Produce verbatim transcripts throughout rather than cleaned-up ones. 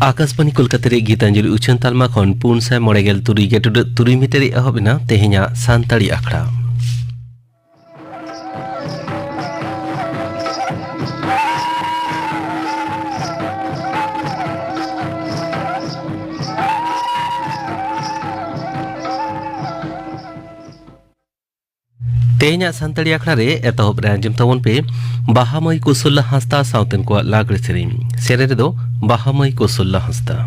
ᱟᱠᱟᱥᱵᱟᱱᱤ ᱠᱳᱞᱠᱟᱛᱟ ᱨᱮ ᱜᱤᱛᱟᱧᱡᱚᱞᱤ ᱩᱪᱷᱟᱹᱱ ᱛᱟᱞᱢᱟ ᱠᱷᱚᱱ ᱯᱩᱱ ᱥᱟᱭ ᱢᱚᱬᱮ ᱜᱮᱞ ᱛᱩᱨᱩᱭ ᱜᱮᱴᱩᱰᱟᱹᱜ ᱛᱩᱨᱩᱭ ᱢᱤᱴᱟᱨ ᱨᱮ ᱮᱦᱚᱵ ᱮᱱᱟ ᱛᱮᱦᱮᱧᱟᱜ ᱥᱟᱱᱛᱟᱲᱤ ᱟᱠᱷᱲᱟ᱾ ᱛᱮᱦᱮᱧᱟᱜ ᱥᱟᱱᱛᱟᱲᱤ ᱟᱠᱷᱲᱟ ᱨᱮ ᱮᱛᱚᱦᱚᱵ ᱨᱮ ᱟᱸᱡᱚᱢ ᱛᱟᱵᱚᱱ ᱯᱮ ᱵᱟᱦᱟ ᱢᱟᱹᱭ ᱠᱩᱥᱚᱞᱞᱟ ᱦᱟᱸᱥᱫᱟ ᱥᱟᱶᱛᱮᱱ ᱠᱚᱣᱟᱜ ᱞᱟᱜᱽᱲᱮ ᱥᱮᱨᱮᱧ᱾ ᱥᱮᱨᱮᱧ ᱨᱮᱫᱚ ᱵᱟᱦᱟ ᱢᱟᱹᱭ ᱠᱩᱥᱚᱞᱞᱟ ᱦᱟᱸᱥᱫᱟ᱾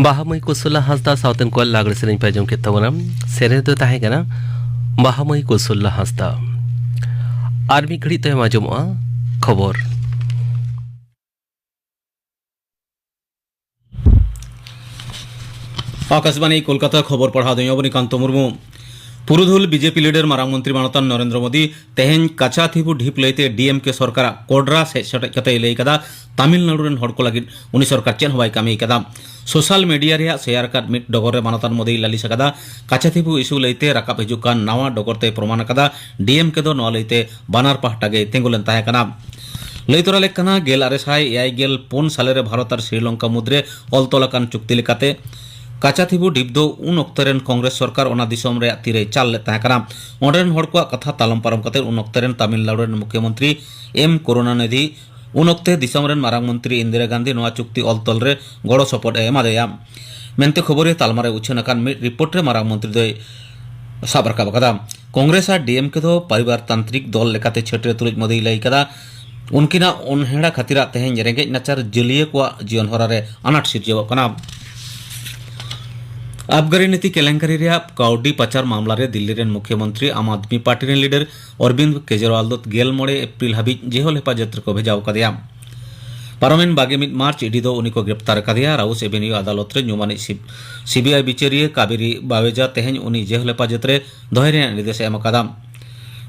ᱵᱟᱦᱟ ᱢᱟᱹᱭ ᱠᱚᱥᱚᱞᱟ ᱦᱟᱸᱥᱫᱟ ᱥᱟᱶᱛᱮᱱ ᱠᱚᱣᱟᱜ ᱞᱟᱜᱽᱲᱮ ᱥᱮᱨᱮᱧ ᱯᱮ ᱟᱸᱡᱚᱢ ᱠᱮᱫ ᱛᱟᱵᱚᱱᱟ᱾ ᱥᱮᱨᱮᱧ ᱫᱚ ᱛᱟᱦᱮᱸ ᱠᱟᱱᱟ ᱵᱟᱦᱟ ᱢᱟᱹᱭ ᱠᱚᱥᱚᱞᱟ ᱦᱟᱸᱥᱫᱟ᱾ ᱟᱨ ᱢᱤᱫ ᱜᱷᱟᱹᱲᱤᱡ ᱛᱟᱭᱚᱢ ᱟᱸᱡᱚᱢᱚᱜᱼᱟ ᱠᱷᱚᱵᱚᱨ᱾ ᱟᱠᱟᱥᱵᱟᱱᱤ ᱠᱳᱞᱠᱟᱛᱟ, ᱠᱷᱚᱵᱚᱨ ᱯᱟᱲᱦᱟᱣ ᱫᱚᱧ ᱚᱵᱚᱱᱤᱠᱟᱱᱛᱚ ᱢᱩᱨᱢᱩ᱾ ᱯᱩᱨᱩᱫᱷᱩᱞ ᱵᱤᱡᱮᱯᱤ ᱞᱤᱰᱟᱨ ᱢᱟᱨᱟᱝ ᱢᱚᱱᱛᱨᱤ ᱢᱟᱱᱚᱛᱟᱱ ᱱᱚᱨᱮᱱᱫᱨᱚ ᱢᱳᱫᱤ ᱛᱮᱦᱮᱧ ᱠᱟᱪᱟᱛᱷᱤᱵᱩ ᱰᱷᱤᱯ ᱞᱟᱹᱭᱛᱮ ᱰᱤᱮᱢᱠᱮ ᱥᱚᱨᱠᱟᱨᱟᱜ ᱠᱚᱰᱨᱟ ᱥᱮᱡ ᱥᱮᱴᱮᱡ ᱠᱟᱛᱮᱭ ᱞᱟᱹᱭ ᱠᱟᱫᱟ, ᱛᱟᱢᱤᱞᱱᱟᱲᱩ ᱨᱮᱱ ᱦᱚᱲ ᱠᱚ ᱞᱟᱹᱜᱤᱫ ᱩᱱᱤ ᱥᱚᱨᱠᱟᱨ ᱪᱮᱫ ᱦᱚᱸ ᱵᱟᱭ ᱠᱟᱹᱢᱤ ᱠᱟᱫᱟ᱾ ᱥᱳᱥᱟᱞ ᱢᱤᱰᱤᱭᱟ ᱨᱮᱭᱟᱜ ᱥᱮᱭᱟᱨ ᱟᱠᱟᱫ ᱢᱤᱫ ᱰᱚᱜᱚᱨ ᱨᱮ ᱢᱟᱱᱚᱛᱟᱱ ᱢᱳᱫᱤᱭ ᱞᱟᱹᱞᱤᱥ ᱟᱠᱟᱫᱟ, ᱠᱟᱪᱟᱛᱷᱤᱵᱩ ᱤᱥᱩ ᱞᱟᱹᱭᱛᱮ ᱨᱟᱠᱟᱵ ᱦᱤᱡᱩᱜ ᱠᱟᱱ ᱱᱟᱣᱟ ᱰᱚᱜᱚᱨ ᱛᱮᱭ ᱯᱨᱚᱢᱟᱱ ᱟᱠᱟᱫᱟ, ᱰᱤᱮᱢᱠᱮ ᱫᱚ ᱱᱚᱣᱟ ᱞᱟᱹᱭᱛᱮ ᱵᱟᱱᱟᱨ ᱯᱟᱦᱴᱟ ᱜᱮᱭ ᱛᱤᱸᱜᱩ ᱞᱮᱱ ᱛᱟᱦᱮᱸ ᱠᱟᱱᱟ᱾ ᱞᱟᱹᱭ ᱛᱚᱨᱟ ᱞᱮᱠ ᱠᱟᱱᱟ, ᱜᱮᱞ ᱟᱨᱮ ᱥᱟᱭ ᱮᱭᱟᱭ ᱜᱮᱞ ᱯᱩᱱ ᱥᱟᱞᱮ ᱨᱮ ᱵᱷᱟᱨᱚᱛ ᱟᱨ ᱥᱨᱤᱞᱚᱝᱠᱟ ᱢᱩᱫᱽᱨᱮ ᱚᱞ ᱛᱚᱞ ᱟᱠᱟᱱ ᱪᱩᱠᱛᱤ ᱞᱮᱠᱟᱛᱮ ᱠᱟᱪᱟᱛᱷᱤᱵᱩ ᱰᱷᱤᱯ ᱫᱚ ᱩᱱ ᱚᱠᱛᱚ ᱨᱮᱱ ᱠᱚᱝᱜᱨᱮᱥ ᱥᱚᱨᱠᱟᱨ ᱚᱱᱟ ᱫᱤᱥᱚᱢ ᱨᱮᱭᱟᱜ ᱛᱤᱨᱮᱭ ᱪᱟᱞ ᱞᱮᱫ ᱛᱟᱦᱮᱸ ᱠᱟᱱᱟ᱾ ᱚᱸᱰᱮ ᱨᱮᱱ ᱦᱚᱲ ᱠᱚᱣᱟᱜ ᱠᱟᱛᱷᱟ ᱛᱟᱞᱚᱢ ᱯᱟᱨᱚᱢ ᱠᱟᱛᱮ ᱩᱱ ᱚᱠᱛᱚ ᱨᱮᱱ ᱛᱟᱢᱤᱞᱱᱟᱲᱩ ᱨᱮᱱ ᱢᱩᱠᱷᱭᱚᱢᱚᱱᱛᱨᱤ ᱮᱢ ᱠᱚᱨᱩᱱᱟᱱᱤᱫᱷᱤ ᱩᱱ ᱚᱠᱛᱮ ᱫᱤᱥᱚᱢ ᱨᱮᱱ ᱢᱟᱨᱟᱝ ᱢᱚᱱᱛᱨᱤ ᱤᱱᱫᱤᱨᱟ ᱜᱟᱱᱫᱷᱤ ᱱᱚᱣᱟ ᱪᱩᱠᱛᱤ ᱚᱞ ᱛᱚᱞ ᱨᱮ ᱜᱚᱲᱚ ᱥᱚᱯᱚᱦᱚᱫ ᱮ ᱮᱢᱟᱫᱮᱭᱟ ᱢᱮᱱᱛᱮ ᱠᱷᱚᱵᱚᱨᱤᱭᱟᱹ ᱛᱟᱞᱢᱟ ᱨᱮ ᱩᱪᱷᱟᱹᱱ ᱟᱠᱟᱱ ᱢᱤᱫ ᱨᱤᱯᱳᱨᱴ ᱨᱮ ᱢᱟᱨᱟᱝ ᱢᱚᱱᱛᱨᱤ ᱫᱚᱭ ᱥᱟᱵ ᱨᱟᱠᱟᱵ ᱟᱠᱟᱫᱟ᱾ ᱠᱚᱝᱜᱨᱮᱥ ᱟᱨ ᱰᱤᱮᱢᱠᱮ ᱫᱚ ᱯᱟᱨᱤᱵᱟᱨ ᱛᱟᱱᱛᱨᱤᱠ ᱫᱚᱞ ᱞᱮᱠᱟᱛᱮ ᱪᱷᱟᱹᱴᱭᱟᱹᱨ ᱛᱩᱞᱩᱡ ᱢᱳᱫᱤᱭ ᱞᱟᱹᱭ ᱠᱟᱫᱟ, ᱩᱱᱠᱤᱱᱟᱜ ᱚᱱᱦᱮᱲᱟ ᱠᱷᱟᱹᱛᱤᱨᱟᱜ ᱛᱮᱦᱮᱧ ᱨᱮᱸᱜᱮᱡ ᱱᱟᱪᱟᱨ ᱡᱟᱹᱞᱤᱭᱟᱹ ᱠᱚᱣᱟᱜ ᱡᱤᱭᱚᱱ ᱦᱚᱨᱟ ᱨᱮ ᱟᱱᱟᱴ ᱥᱤᱨᱡᱟᱹᱣᱚᱜ ᱠᱟᱱᱟ᱾ ᱟᱵᱜᱟᱨᱤ ᱱᱤᱛᱤ ᱠᱮᱞᱮᱝᱠᱟᱨᱤ ᱨᱮᱭᱟᱜ ᱠᱟᱹᱣᱰᱤ ᱯᱟᱪᱟᱨ ᱢᱟᱢᱞᱟ ᱨᱮ ᱫᱤᱞᱞᱤ ᱨᱮᱱ ᱢᱩᱠᱷᱭᱚᱢᱚᱱᱛᱨᱤ ᱟᱢ ᱟᱫᱢᱤ ᱯᱟᱨᱴᱤ ᱨᱮᱱ ᱞᱤᱰᱟᱨ ᱚᱨᱵᱤᱱᱫ ᱠᱮᱡᱨᱤᱣᱟᱞ ᱫᱚ ᱜᱮᱞ ᱢᱚᱬᱮ ᱮᱯᱨᱤᱞ ᱦᱟᱹᱵᱤᱡ ᱡᱮᱦᱳᱞ ᱦᱮᱯᱟᱡᱚᱛ ᱨᱮᱠᱚ ᱵᱷᱮᱡᱟ ᱟᱠᱟᱫᱮᱭᱟ᱾ ᱯᱟᱨᱚᱢᱮᱱ ᱵᱟᱜᱮ ᱢᱤᱫ ᱢᱟᱨᱪ ᱤᱰᱤ ᱫᱚ ᱩᱱᱤ ᱠᱚ ᱜᱨᱮᱯᱛᱟᱨ ᱟᱠᱟᱫᱮᱭᱟ᱾ ᱨᱟᱣᱩᱥ ᱮᱵᱷᱮᱱᱤᱭᱩ ᱟᱫᱟᱞᱚᱛ ᱨᱮ ᱧᱩᱢᱟᱱᱤᱡ ᱥᱤᱵ-, ᱥᱤᱵᱤᱟᱭ ᱵᱤᱪᱟᱹᱨᱤᱭᱟᱹ ᱠᱟᱵᱮᱨᱤ ᱵᱟᱣᱮᱡᱟ ᱛᱮᱦᱮᱧ ᱩᱱᱤ ᱡᱮᱦᱳᱞ ᱦᱮᱯᱟᱡᱚᱛ ᱨᱮ ᱫᱚᱦᱚᱭ ᱨᱮᱭᱟᱜ ᱱᱤᱨᱫᱮᱥ ᱮ ᱮᱢ ᱟᱠᱟᱫᱟ᱾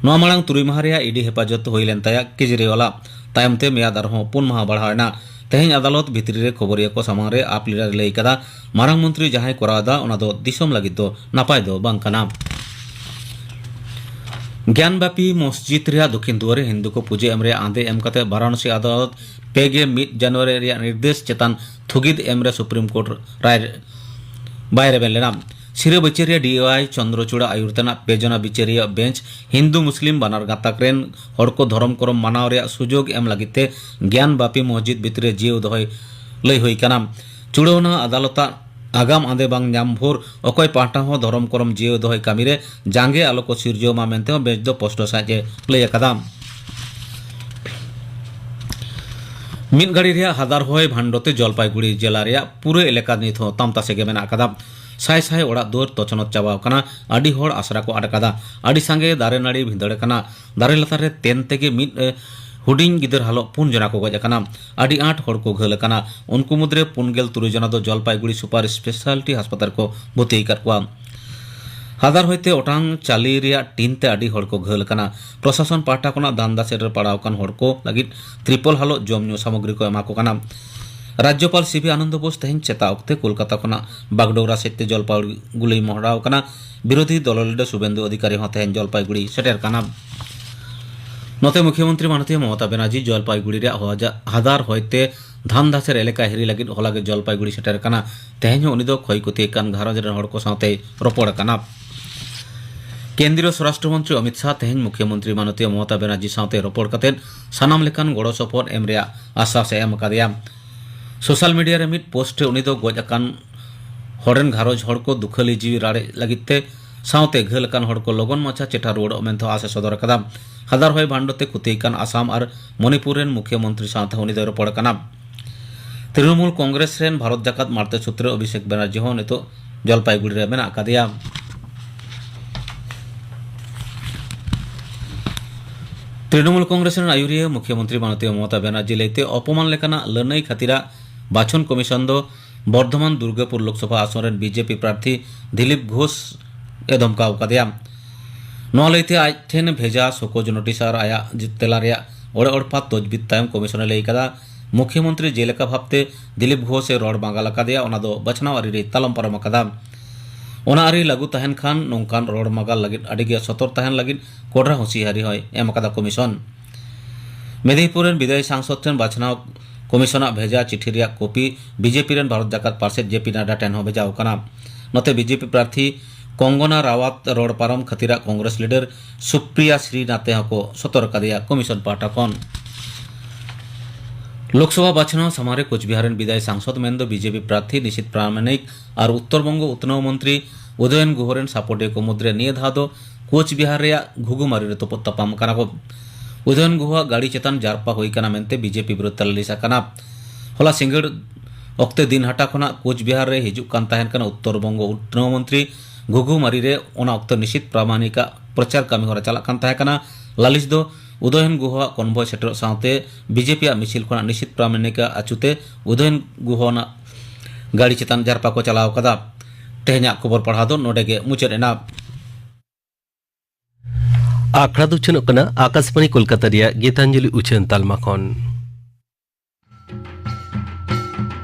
ᱱᱚᱣᱟ ᱢᱟᱲᱟᱝ ᱛᱩᱨᱩᱭ ᱢᱟᱦᱟ ᱨᱮᱭᱟᱜ ᱤᱰᱤ ᱦᱮᱯᱟᱡᱚᱛ ᱦᱩᱭ ᱞᱮᱱ ᱛᱟᱭᱟ ᱠᱮᱡᱨᱤᱣᱟᱞᱟᱜ᱾ ᱛᱟᱭᱚᱢ ᱛᱮ ᱢᱮᱭᱟᱫ ᱟᱨᱦᱚᱸ ᱯᱩᱱ ᱢᱟᱦᱟ ᱵᱟᱲᱦᱟᱣ ᱮᱱᱟ᱾ ᱛᱮᱦᱮᱧ ᱟᱫᱟᱞᱚᱛ ᱵᱷᱤᱛᱨᱤ ᱨᱮ ᱠᱷᱚᱵᱚᱨᱤᱭᱟᱹ ᱠᱚ ᱥᱟᱢᱟᱝ ᱨᱮ ᱟᱯ ᱞᱤᱰᱟᱨ ᱞᱟᱹᱭ ᱠᱟᱫᱟ, ᱢᱟᱨᱟᱝ ᱢᱚᱱᱛᱨᱤ ᱡᱟᱦᱟᱸᱭ ᱠᱚᱨᱟᱣ ᱮᱫᱟ, ᱚᱱᱟ ᱫᱚ ᱫᱤᱥᱚᱢ ᱞᱟᱹᱜᱤᱫ ᱫᱚ ᱱᱟᱯᱟᱭ ᱫᱚ ᱵᱟᱝ ᱠᱟᱱᱟ᱾ ᱜᱮᱭᱟᱱᱵᱟᱯᱤ ᱢᱚᱥᱡᱤᱫ ᱨᱮᱭᱟᱜ ᱫᱚᱠᱷᱤᱱ ᱫᱩᱣᱟᱨ ᱨᱮ ᱦᱤᱱᱫᱩ ᱠᱚ ᱯᱩᱡᱟᱹ ᱮᱢ ᱨᱮᱭᱟᱜ ᱟᱸᱫᱮ ᱮᱢ ᱠᱟᱛᱮ ᱵᱟᱨᱟᱱᱚᱥᱤ ᱟᱫᱟᱞᱚᱛ ᱯᱮ ᱜᱮ ᱢᱤᱫ ᱡᱟᱱᱩᱣᱟᱨᱤ ᱨᱮᱭᱟᱜ ᱱᱤᱨᱫᱮᱥ ᱪᱮᱛᱟᱱ ᱛᱷᱩᱜᱤᱫ ᱮᱢ ᱨᱮ ᱥᱩᱯᱨᱤᱢ ᱠᱳᱨᱴ ᱨᱟᱭ ᱵᱟᱭ ᱨᱮᱵᱮᱱ ᱞᱮᱱᱟ᱾ ᱥᱤᱨᱟᱹ ᱵᱤᱪᱟᱹᱨᱤᱭᱟᱹ ᱰᱤ ᱣᱟᱭ ᱪᱚᱱᱫᱨᱚᱪᱩᱲᱟ ᱟᱭᱩᱨ ᱛᱮᱱᱟᱜ ᱯᱮ ᱡᱚᱱᱟ ᱵᱤᱪᱟᱹᱨᱤᱭᱟᱹ ᱵᱮᱧᱪ ᱦᱤᱱᱫᱩ ᱢᱩᱥᱞᱤᱢ ᱵᱟᱱᱟᱨ ᱜᱟᱛᱟᱠ ᱨᱮᱱ ᱦᱚᱲ ᱠᱚ ᱫᱷᱚᱨᱚᱢ ᱠᱚᱨᱚᱢ ᱢᱟᱱᱟᱣ ᱨᱮᱭᱟᱜ ᱥᱩᱡᱳᱜᱽ ᱮᱢ ᱞᱟᱹᱜᱤᱫ ᱛᱮ ᱜᱮᱭᱟᱱ ᱵᱟᱯᱤ ᱢᱚᱥᱡᱤᱫ ᱵᱷᱤᱛᱨᱤ ᱨᱮ ᱡᱤᱭᱟᱹᱣ ᱫᱚᱦᱚᱭ ᱞᱟᱹᱭ ᱦᱩᱭ ᱠᱟᱱᱟ᱾ ᱪᱩᱲᱟᱹᱣᱱᱟ ᱟᱫᱟᱞᱚᱛᱟᱜ ᱟᱜᱟᱢ ᱟᱸᱫᱮ ᱵᱟᱝ ᱧᱟᱢ ᱵᱷᱳᱨ ᱚᱠᱚᱭ ᱯᱟᱦᱴᱟ ᱦᱚᱸ ᱫᱷᱚᱨᱚᱢ ᱠᱚᱨᱚᱢ ᱡᱤᱭᱟᱹᱣ ᱫᱚᱦᱚᱭ ᱠᱟᱹᱢᱤ ᱨᱮ ᱡᱟᱸᱜᱮ ᱟᱞᱚ ᱠᱚ ᱥᱤᱨᱡᱟᱹᱣ ᱢᱟ ᱢᱮᱱᱛᱮ ᱦᱚᱸ ᱵᱮᱧᱪ ᱫᱚ ᱯᱚᱥᱴᱚ ᱥᱟᱸᱦᱤᱡ ᱮ ᱞᱟᱹᱭ ᱟᱠᱟᱫᱟ᱾ ᱢᱤᱫ ᱜᱷᱟᱹᱲᱤ ᱨᱮᱭᱟᱜ ᱦᱟᱫᱟᱨ ᱦᱚᱭ ᱵᱷᱟᱱᱰᱚ ᱛᱮ ᱡᱚᱞᱯᱟᱭᱜᱩᱲᱤ ᱡᱮᱞᱟ ᱨᱮᱭᱟᱜ ᱯᱩᱨᱟᱹ ᱮᱞᱟᱠᱟ ᱱᱤᱛ ᱦᱚᱸ ᱛᱟᱢᱛᱟᱥᱮ ᱜᱮ ᱢᱮᱱᱟᱜ ᱟᱠᱟᱫᱟ᱾ ᱥᱟᱭ ᱥᱟᱭ ᱚᱲᱟᱜ ᱫᱩᱣᱟᱹᱨ ᱛᱚᱪᱱᱚᱛ ᱪᱟᱵᱟ ᱟᱠᱟᱱᱟ᱾ ᱟᱹᱰᱤ ᱦᱚᱲ ᱟᱥᱨᱟ ᱠᱚ ᱟᱫ ᱟᱠᱟᱫᱟ᱾ ᱟᱹᱰᱤ ᱥᱟᱸᱜᱮ ᱫᱟᱨᱮ ᱱᱟᱹᱲᱤ ᱵᱷᱤᱸᱫᱟᱹᱲ ᱟᱠᱟᱱᱟ᱾ ᱫᱟᱨᱮ ᱞᱟᱛᱟᱨ ᱨᱮ ᱛᱮᱱ ᱛᱮᱜᱮ ᱢᱤᱫ ᱮ, ᱦᱩᱰᱤᱧ ᱜᱤᱫᱟᱹᱨ ᱦᱟᱞᱚᱜ ᱯᱩᱱ ᱡᱚᱱᱟ ᱠᱚ ᱜᱚᱡ ᱟᱠᱟᱱᱟ᱾ ᱟᱹᱰᱤ ᱟᱸᱴ ᱦᱚᱲ ᱠᱚ ᱜᱷᱟᱹᱞ ᱟᱠᱟᱱᱟ᱾ ᱩᱱᱠᱩ ᱢᱩᱫᱽᱨᱮ ᱯᱩᱱ ᱜᱮᱞ ᱛᱩᱨᱩᱭ ᱡᱚᱱᱟ ᱫᱚ ᱡᱚᱞᱯᱟᱭᱜᱩᱲᱤ ᱥᱩᱯᱟᱨ ᱥᱯᱮᱥᱟᱞᱴᱤ ᱦᱟᱥᱯᱟᱛᱟᱞ ᱨᱮᱠᱚ ᱵᱷᱚᱨᱛᱤ ᱟᱠᱟᱫ ᱠᱚᱣᱟ᱾ ᱦᱟᱫᱟᱨ ᱦᱚᱭᱛᱮ ᱚᱴᱟᱝ ᱪᱟᱹᱞᱤ ᱨᱮᱭᱟᱜ ᱴᱤᱱ ᱛᱮ ᱟᱹᱰᱤ ᱦᱚᱲ ᱠᱚ ᱜᱷᱟᱹᱞ ᱟᱠᱟᱱᱟ᱾ ᱯᱨᱚᱥᱟᱥᱚᱱ ᱯᱟᱦᱴᱟ ᱠᱷᱚᱱᱟᱜ ᱫᱷᱟᱱᱫᱟ ᱥᱮᱫ ᱨᱮ ᱯᱟᱲᱟᱣ ᱟᱠᱟᱱ ᱦᱚᱲ ᱠᱚ ᱞᱟᱹᱜᱤᱫ ᱛᱨᱤᱯᱚᱞ ᱦᱟᱞᱚᱛ ᱡᱚᱢ ᱧᱩ ᱥᱟᱢᱚᱜᱨᱤ ᱠᱚ ᱮᱢᱟ ᱠᱚ ᱠᱟᱱᱟ᱾ ᱨᱟᱡᱽᱡᱚᱯᱟᱞ ᱥᱤ ᱵᱤ ᱟᱱᱚᱱᱫᱚ ᱵᱳᱥ ᱛᱮᱦᱮᱧ ᱥᱮᱛᱟᱜ ᱚᱠᱛᱮ ᱠᱳᱞᱠᱟᱛᱟ ᱠᱷᱚᱱᱟᱜ ᱵᱟᱜᱰᱳᱜᱨᱟ ᱥᱮᱫ ᱛᱮ ᱡᱚᱞᱯᱟᱭᱜᱩᱲᱤ ᱢᱚᱦᱰᱟᱣ ᱟᱠᱟᱱᱟ᱾ ᱵᱤᱨᱳᱫᱷᱤ ᱫᱚᱞ ᱞᱤᱰᱟᱨ ᱥᱩᱵᱮᱱᱫᱩ ᱚᱫᱷᱤᱠᱟᱨᱤ ᱦᱚᱸ ᱛᱮᱦᱮᱧ ᱡᱚᱞᱯᱟᱭᱜᱩᱲᱤ ᱥᱮᱴᱮᱨ ᱠᱟᱱᱟ᱾ ᱱᱚᱛᱮ ᱢᱩᱠᱷᱭᱚᱢᱚᱱᱛᱨᱤ ᱢᱟᱱᱚᱛᱤᱭᱟᱹ ᱢᱚᱢᱚᱛᱟ ᱵᱮᱱᱟᱨᱡᱤ ᱡᱚᱞᱯᱟᱭᱜᱩᱲᱤ ᱨᱮᱭᱟᱜ ᱦᱚᱡᱟ-, ᱦᱟᱫᱟᱨ ᱦᱚᱭᱛᱮ ᱫᱷᱟᱱ ᱫᱷᱟᱥᱮᱨ ᱮᱞᱟᱠᱟ ᱦᱤᱨᱤ ᱞᱟᱹᱜᱤᱫ ᱦᱚᱞᱟ ᱜᱮ ᱡᱚᱞᱯᱟᱭᱜᱩᱲᱤ ᱥᱮᱴᱮᱨ ᱠᱟᱱᱟ᱾ ᱛᱮᱦᱮᱧ ᱦᱚᱸ ᱩᱱᱤ ᱫᱚ ᱠᱷᱚᱭ ᱠᱷᱚᱛᱤ ᱟᱠᱟᱱ ᱜᱷᱟᱨᱚᱸᱡᱽ ᱨᱮᱱ ᱦᱚᱲ ᱠᱚ ᱥᱟᱶᱛᱮᱭ ᱨᱚᱯᱚᱲ ᱟᱠᱟᱱᱟ᱾ ᱠᱮᱱᱫᱨᱤᱭᱚ ᱥᱣᱚᱨᱟᱥᱴᱨᱚ ᱢᱚᱱᱛᱨᱤ ᱚᱢᱤᱛ ᱥᱟᱦ ᱛᱮᱦᱮᱧ ᱢᱩᱠᱷᱭᱚᱢᱚᱱᱛᱨᱤ ᱢᱟᱱᱚᱛᱤᱭᱟᱹ ᱢᱚᱢᱚᱛᱟ ᱵᱮᱱᱟᱨᱡᱤ ᱥᱟᱶᱛᱮ ᱨᱚᱯᱚᱲ ᱠᱟᱛᱮ ᱥᱟᱱᱟᱢ ᱞᱮᱠᱟᱱ ᱜᱚᱲᱚ ᱥᱚᱯᱚᱦᱚᱫ ᱮᱢ ᱨᱮᱭᱟᱜ ᱟᱥᱥᱟᱥ ᱮ ᱮᱢ ᱟᱠᱟᱫᱮᱭᱟ᱾ ᱥᱳᱥᱟᱞ ᱢᱤᱰᱤᱭᱟ ᱨᱮ ᱢᱤᱫ ᱯᱳᱥᱴ ᱨᱮ ᱩᱱᱤ ᱫᱚ ᱜᱚᱡ ᱟᱠᱟᱱ ᱦᱚᱲ ᱨᱮᱱ ᱜᱷᱟᱨᱚᱸᱡᱽ ᱦᱚᱲ ᱠᱚ ᱫᱩᱠᱷᱟᱹᱞᱤ ᱡᱤᱣᱤ ᱨᱟᱲᱮᱡ ᱞᱟᱹᱜᱤᱫ ᱛᱮ ᱥᱟᱶᱛᱮ ᱜᱷᱟᱹᱞ ᱟᱠᱟᱱ ᱦᱚᱲ ᱠᱚ ᱞᱚᱜᱚᱱ ᱢᱟᱪᱷᱟ ᱪᱮᱴᱷᱟ ᱨᱩᱣᱟᱹᱲᱚᱜ ᱢᱮᱱᱛᱮ ᱟᱥ ᱮ ᱥᱚᱫᱚᱨ ᱟᱠᱟᱫᱟ᱾ ᱦᱟᱫᱟᱨ ᱦᱚᱭ ᱵᱷᱟᱱᱰᱚ ᱛᱮ ᱠᱷᱚᱛᱤ ᱟᱠᱟᱱ ᱟᱥᱟᱢ ᱟᱨ ᱢᱚᱱᱤᱯᱩᱨ ᱨᱮᱱ ᱢᱩᱠᱷᱭᱚᱢᱚᱱᱛᱨᱤ ᱥᱟᱶᱛᱮ ᱩᱱᱤ ᱫᱚᱭ ᱨᱚᱯᱚᱲ ᱟᱠᱟᱱᱟ᱾ ᱛᱨᱤᱱᱚᱢᱩᱞ ᱠᱚᱝᱜᱨᱮᱥ ᱨᱮᱱ ᱵᱷᱟᱨᱚᱛ ᱡᱟᱠᱟᱛ ᱢᱟᱲᱛᱮ ᱥᱩᱛᱨᱮ ᱚᱵᱷᱤᱥᱮᱠ ᱵᱮᱱᱟᱨᱡᱤ ᱦᱚᱸ ᱱᱤᱛᱚᱜ ᱡᱚᱞᱯᱟᱭᱜᱩᱲᱤ ᱨᱮ ᱢᱮᱱᱟᱜ ᱟᱠᱟᱫᱮᱭᱟ᱾ ᱛᱨᱤᱱᱚᱢᱩᱞ ᱠᱚᱝᱜᱨᱮᱥ ᱨᱮᱱ ᱟᱹᱭᱩᱨᱤᱭᱟᱹ ᱢᱩᱠᱷᱭᱚᱢᱚᱱᱛᱨᱤ ᱢᱟᱱᱚᱛᱤᱭᱟᱹ ᱢᱚᱢᱚᱛᱟ ᱵᱮᱱᱟᱨᱡᱤ ᱞᱟᱹᱭᱛᱮ ᱚᱯᱚᱢᱟᱱ ᱞᱮᱠᱟᱱᱟᱜ ᱞᱟᱹᱱᱟᱹᱭ ᱠᱷᱟᱹᱛᱤᱨᱟᱜ ᱵᱟᱪᱷᱚᱱ ᱠᱚᱢᱤᱥᱚᱱ ᱫᱚ ᱵᱚᱨᱫᱷᱚᱢᱟᱱ ᱫᱩᱨᱜᱟᱯᱩᱨ ᱞᱳᱠᱥᱚᱵᱷᱟ ᱟᱥᱚᱱ ᱨᱮᱱ ᱵᱤᱡᱮᱯᱤ ᱯᱨᱟᱨᱛᱷᱤ ᱫᱤᱞᱤᱯ ᱜᱷᱳᱥ ᱮ ᱫᱷᱚᱢᱠᱟᱣ ᱟᱠᱟᱫᱮᱭᱟ᱾ ᱱᱚᱣᱟ ᱞᱟᱹᱭᱛᱮ ᱟᱡ ᱴᱷᱮᱱ ᱵᱷᱮᱡᱟ ᱥᱚᱠᱳᱡ ᱱᱳᱴᱤᱥ ᱟᱨ ᱟᱭᱟᱜ ᱛᱮᱞᱟ ᱨᱮᱭᱟᱜ ᱚᱲᱮ ᱚᱲᱯᱟ ᱛᱚᱡᱵᱤᱫ ᱛᱟᱭᱚᱢ ᱠᱚᱢᱤᱥᱚᱱ ᱮ ᱞᱟᱹᱭ ᱟᱠᱟᱫᱟ, ᱢᱩᱠᱷᱭᱚᱢᱚᱱᱛᱨᱤ ᱡᱮᱞᱮᱠᱟ ᱵᱷᱟᱵᱽᱛᱮ ᱫᱤᱞᱤᱯ ᱜᱷᱳᱥ ᱮ ᱨᱚᱲ ᱵᱟᱝᱜᱟᱞ ᱟᱠᱟᱫᱮᱭᱟ, ᱚᱱᱟ ᱫᱚ ᱵᱟᱪᱷᱱᱟᱣ ᱟᱹᱨᱤ ᱨᱮᱭ ᱛᱟᱞᱚᱢ ᱯᱟᱨᱚᱢ ᱟᱠᱟᱫᱟ᱾ ᱚᱱᱟ ᱟᱹᱨᱤ ᱞᱟᱹᱜᱩ ᱛᱟᱦᱮᱱ ᱠᱷᱟᱱ ᱱᱚᱝᱠᱟᱱ ᱨᱚᱲ ᱢᱟᱜᱟᱞ ᱞᱟᱹᱜᱤᱫ ᱟᱹᱰᱤ ᱜᱮ ᱥᱚᱛᱚᱨ ᱛᱟᱦᱮᱱ ᱞᱟᱹᱜᱤᱫ ᱠᱚᱰᱨᱟ ᱦᱩᱸᱥᱤᱭᱟᱨᱤ ᱦᱚᱸᱭ ᱮᱢ ᱟᱠᱟᱫᱟ ᱠᱚᱢᱤᱥᱚᱱ᱾ ᱢᱮᱫᱤᱱᱤᱯᱩᱨ ᱨᱮᱱ ᱵᱤᱫᱟᱭᱤ ᱥᱟᱝᱥᱚᱫ ᱴᱷᱮᱱ ᱵᱟᱪᱷᱱᱟᱣ ᱠᱚᱢᱤᱥᱚᱱᱟᱜ ᱵᱷᱮᱡᱟ ᱪᱤᱴᱷᱤ ᱨᱮᱭᱟᱜ ᱠᱚᱯᱤ ᱵᱤᱡᱮᱯᱤ ᱨᱮᱱ ᱵᱷᱟᱨᱚᱛ ᱡᱟᱠᱟᱛ ᱯᱟᱨᱥᱮᱫ ᱡᱮ ᱯᱤ ᱱᱟᱰᱰᱟ ᱴᱷᱮᱱ ᱦᱚᱸ ᱵᱷᱮᱡᱟ ᱟᱠᱟᱱᱟ᱾ ᱱᱚᱛᱮ ᱵᱤᱡᱮᱯᱤ ᱯᱨᱟᱨᱛᱷᱤ ᱠᱚᱝᱜᱚᱱᱟ ᱨᱟᱣᱟᱛ ᱨᱚᱲ ᱯᱟᱨᱚᱢ ᱠᱷᱟᱹᱛᱤᱨᱟᱜ ᱠᱚᱝᱜᱨᱮᱥ ᱞᱤᱰᱟᱨ ᱥᱩᱯᱨᱤᱭᱟ ᱥᱨᱤᱱᱟᱛᱷ ᱦᱚᱸᱠᱚ ᱥᱚᱛᱚᱨ ᱟᱠᱟᱫᱮᱭᱟ ᱠᱚᱢᱤᱥᱚᱱ ᱯᱟᱦᱴᱟ ᱠᱷᱚᱱ᱾ ᱞᱳᱠᱥᱚᱵᱷᱟ ᱵᱟᱪᱷᱱᱟᱣ ᱥᱟᱢᱟᱝ ᱨᱮ ᱠᱳᱪᱵᱤᱦᱟᱨ ᱨᱮᱱ ᱵᱤᱫᱟᱭᱤ ᱥᱟᱝᱥᱚᱫ ᱢᱮᱱᱫᱚ ᱵᱤᱡᱮᱯᱤ ᱯᱨᱟᱨᱛᱷᱤ ᱱᱤᱥᱤᱛ ᱯᱨᱟᱢᱟᱱᱤᱠ ᱟᱨ ᱩᱛᱛᱚᱨ ᱵᱚᱝᱜᱚ ᱩᱛᱱᱟᱹᱣ ᱢᱚᱱᱛᱨᱤ ᱩᱫᱚᱭᱚᱱ ᱜᱩᱦ ᱨᱮᱱ ᱥᱟᱯᱚᱴᱤᱭᱟᱹ ᱠᱚ ᱢᱩᱫᱽᱨᱮ ᱱᱤᱭᱟᱹ ᱫᱷᱟᱣ ᱫᱚ ᱠᱳᱪᱵᱤᱦᱟᱨ ᱨᱮᱭᱟᱜ ᱜᱷᱩᱜᱩᱢᱟᱨᱤ ᱨᱮ ᱛᱚᱯᱚᱫ ᱛᱟᱯᱟᱢ ᱠᱟᱱᱟ ᱠᱚ᱾ ᱩᱫᱚᱭᱚᱱ ᱜᱩᱦᱟᱣᱟᱜ ᱜᱟᱹᱰᱤ ᱪᱮᱛᱟᱱ ᱡᱟᱨᱯᱟ ᱦᱩᱭ ᱠᱟᱱᱟ ᱢᱮᱱᱛᱮ ᱵᱤᱡᱮᱯᱤ ᱵᱤᱨᱩᱫᱷ ᱛᱮ ᱞᱟᱹᱞᱤᱥ ᱟᱠᱟᱱᱟ᱾ ᱦᱚᱞᱟ ᱥᱤᱸᱜᱟᱹᱲ ᱚᱠᱛᱮ ᱫᱤᱱᱦᱟᱴᱟ ᱠᱷᱚᱱᱟᱜ ᱠᱳᱪᱵᱤᱦᱟᱨ ᱨᱮ ᱦᱤᱡᱩᱜ ᱠᱟᱱ ᱛᱟᱦᱮᱸᱱ ᱠᱟᱱᱟ ᱩᱛᱛᱚᱨ ᱵᱚᱝᱜᱚ ᱩᱛᱱᱟᱹᱣ ᱢᱚᱱᱛᱨᱤ ᱜᱷᱩᱜᱷᱩ ᱢᱟᱨᱤ ᱨᱮ᱾ ᱚᱱᱟ ᱚᱠᱛᱚ ᱱᱤᱥᱤᱛ ᱯᱨᱟᱢᱟᱱᱤᱠᱟᱜ ᱯᱨᱚᱪᱟᱨ ᱠᱟᱹᱢᱤ ᱦᱚᱨᱟ ᱪᱟᱞᱟᱜ ᱠᱟᱱ ᱛᱟᱦᱮᱸ ᱠᱟᱱᱟ᱾ ᱞᱟᱹᱞᱤᱥ ᱫᱚ ᱩᱫᱚᱭᱚᱱ ᱜᱩᱦᱟᱣᱟᱜ ᱠᱚᱱᱵᱷᱚᱭ ᱥᱮᱴᱮᱨᱚᱜ ᱥᱟᱶᱛᱮ ᱵᱤᱡᱮᱯᱤᱭᱟᱜ ᱢᱤᱪᱷᱤᱞ ᱠᱷᱚᱱᱟᱜ ᱱᱤᱥᱤᱛ ᱯᱨᱟᱢᱟᱱᱤᱠᱟᱜ ᱟᱹᱪᱩᱛᱮ ᱩᱫᱚᱭᱚᱱ ᱜᱩᱦᱟᱣᱟᱜ ᱜᱟᱹᱰᱤ ᱪᱮᱛᱟᱱ ᱡᱟᱨᱯᱟ ᱠᱚ ᱪᱟᱞᱟᱣ ᱟᱠᱟᱫᱟ᱾ ᱛᱮᱦᱮᱧᱟᱜ ᱠᱷᱚᱵᱚᱨ ᱯᱟᱲᱦᱟᱣ ᱫᱚ ᱱᱚᱰᱮ ᱜᱮ ᱢᱩᱪᱟᱹᱫ ᱮᱱᱟ᱾ ᱟᱠᱷᱲᱟ ᱫᱚ ᱩᱪᱷᱟᱹᱱᱚᱜ ᱠᱟᱱᱟ ᱟᱠᱟᱥᱵᱟᱬᱤ ᱠᱳᱞᱠᱟᱛᱟ ᱨᱮᱭᱟᱜ ᱜᱤᱛᱟᱧᱡᱚᱞᱤ ᱩᱪᱷᱟᱹᱱ ᱛᱟᱞᱢᱟ ᱠᱷᱚᱱ᱾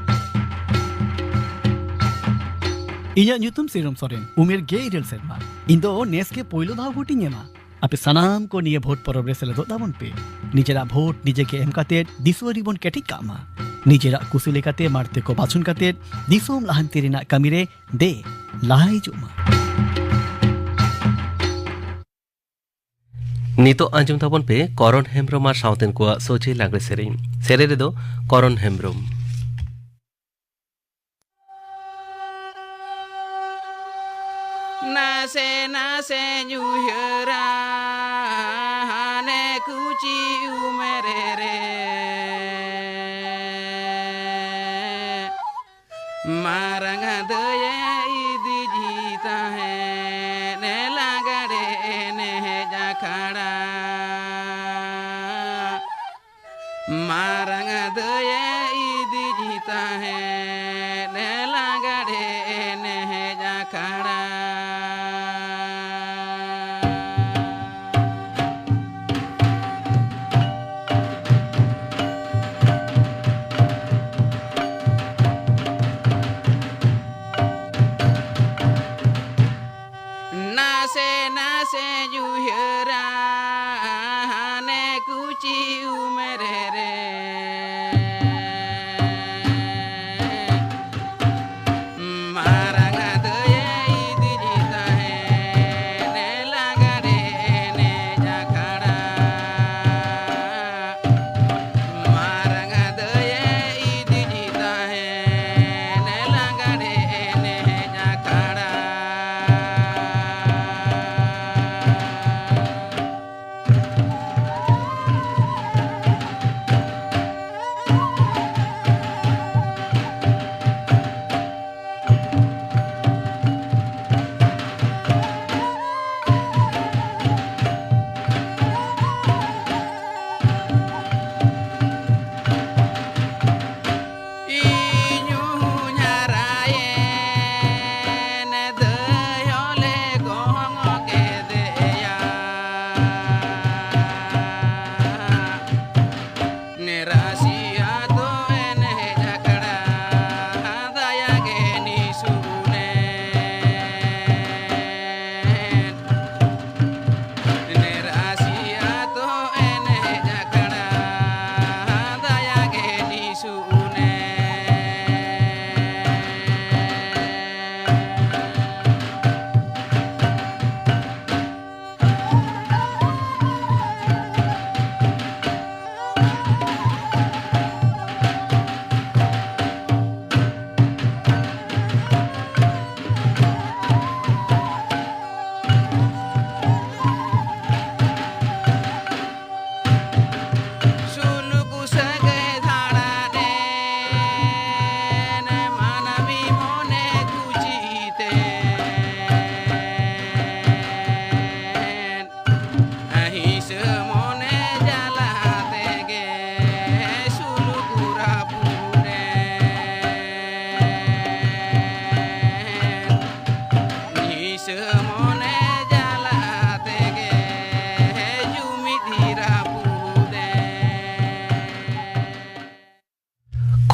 ᱤᱧᱟᱜ ᱧᱩᱛᱩᱢ ᱥᱤᱨᱚᱢ ᱥᱚᱨᱮᱱ, ᱩᱢᱮᱨ ᱜᱮᱞ ᱤᱨᱟᱹᱞ ᱥᱮᱨᱢᱟ᱾ ᱤᱧ ᱫᱚ ᱱᱮᱥ ᱜᱮ ᱯᱳᱭᱞᱳ ᱫᱷᱟᱣ ᱵᱷᱳᱴ ᱤᱧ ᱮᱢᱟ᱾ ᱟᱯᱮ ᱥᱟᱱᱟᱢ ᱠᱚ ᱱᱤᱭᱟᱹ ᱵᱷᱳᱴ ᱯᱚᱨᱚᱵᱽ ᱨᱮ ᱥᱮᱞᱮᱫᱚᱜ ᱛᱟᱵᱚᱱ ᱯᱮ᱾ ᱱᱤᱡᱮᱨᱟᱜ ᱵᱷᱳᱴ ᱱᱤᱡᱮ ᱜᱮ ᱮᱢ ᱠᱟᱛᱮ ᱫᱤᱥᱩᱣᱟᱹ ᱨᱮᱵᱚᱱ ᱠᱮᱴᱮᱡ ᱠᱟᱜ ᱢᱟ᱾ ᱱᱤᱡᱮᱨᱟᱜ ᱠᱩᱥᱤ ᱞᱮᱠᱟᱛᱮ ᱢᱟᱲᱛᱮ ᱠᱚ ᱵᱟᱪᱷᱚᱱ ᱠᱟᱛᱮ ᱫᱤᱥᱚᱢ ᱞᱟᱦᱟᱱᱛᱤ ᱨᱮᱱᱟᱜ ᱠᱟᱹᱢᱤ ᱨᱮ ᱫᱮ ᱞᱟᱦᱟ ᱦᱤᱡᱩᱜ ᱢᱟ᱾ ᱱᱤᱛᱚᱜ ᱟᱸᱡᱚᱢ ᱛᱟᱵᱚᱱ ᱯᱮ ᱠᱚᱨᱚᱱ ᱦᱮᱢᱵᱽᱨᱚᱢ ᱟᱨ ᱥᱟᱶᱛᱮᱱ ᱠᱚᱣᱟᱜ ᱥᱚᱡᱷᱮ ᱞᱟᱜᱽᱲᱮ ᱥᱮᱨᱮᱧ᱾ ᱥᱮᱨᱮᱧ ᱨᱮᱫᱚ ᱠᱚᱨᱚᱱ ᱦᱮᱢᱵᱽᱨᱚᱢ᱾ ᱱᱟᱥᱮ ᱱᱟᱥᱮᱧ ᱩᱭᱦᱟᱹᱨᱟ ᱦᱟᱱᱮ ᱠᱩᱪᱤ ᱩᱢᱮᱨ ᱨᱮ, ᱢᱟᱨᱟᱝ ᱫᱟᱹᱭᱮ ᱤᱫᱤᱡᱤ ᱛᱟᱦᱮᱸᱫ ᱞᱟᱜᱽᱲᱮ ᱮᱱᱮᱡ ᱟᱠᱷᱲᱟ᱾ ᱢᱟᱨᱟᱝ ᱫᱟᱹᱭᱮ ᱤᱫᱤᱡᱤ ᱛᱟᱦᱮᱸᱫ ᱞᱟᱜᱽᱲᱮ ᱮᱱᱮᱡ ᱟᱠᱷᱲᱟ᱾ ᱱᱟᱥᱮ ᱱᱟᱥᱮᱧ ᱩᱭᱦᱟᱹᱨᱟ ᱦᱟᱱᱮ ᱠᱩᱪᱤ ᱩᱢᱮᱨ ᱨᱮ᱾ ᱢᱟᱨᱟᱝ ᱫᱟᱹᱭᱮ ᱤᱫᱤᱡᱤ ᱛᱟᱦᱮᱸᱫ ᱞᱟᱜᱽᱲᱮ ᱮᱱᱮᱡ ᱟᱠᱷᱲᱟ᱾ ᱢᱟᱨᱟᱝ ᱫᱟᱹᱭᱮ ᱤᱫᱤᱡᱤ ᱛᱟᱦᱮᱸᱫ ᱞᱟᱜᱽᱲᱮ ᱮᱱᱮᱡ ᱟᱠᱷᱲᱟ᱾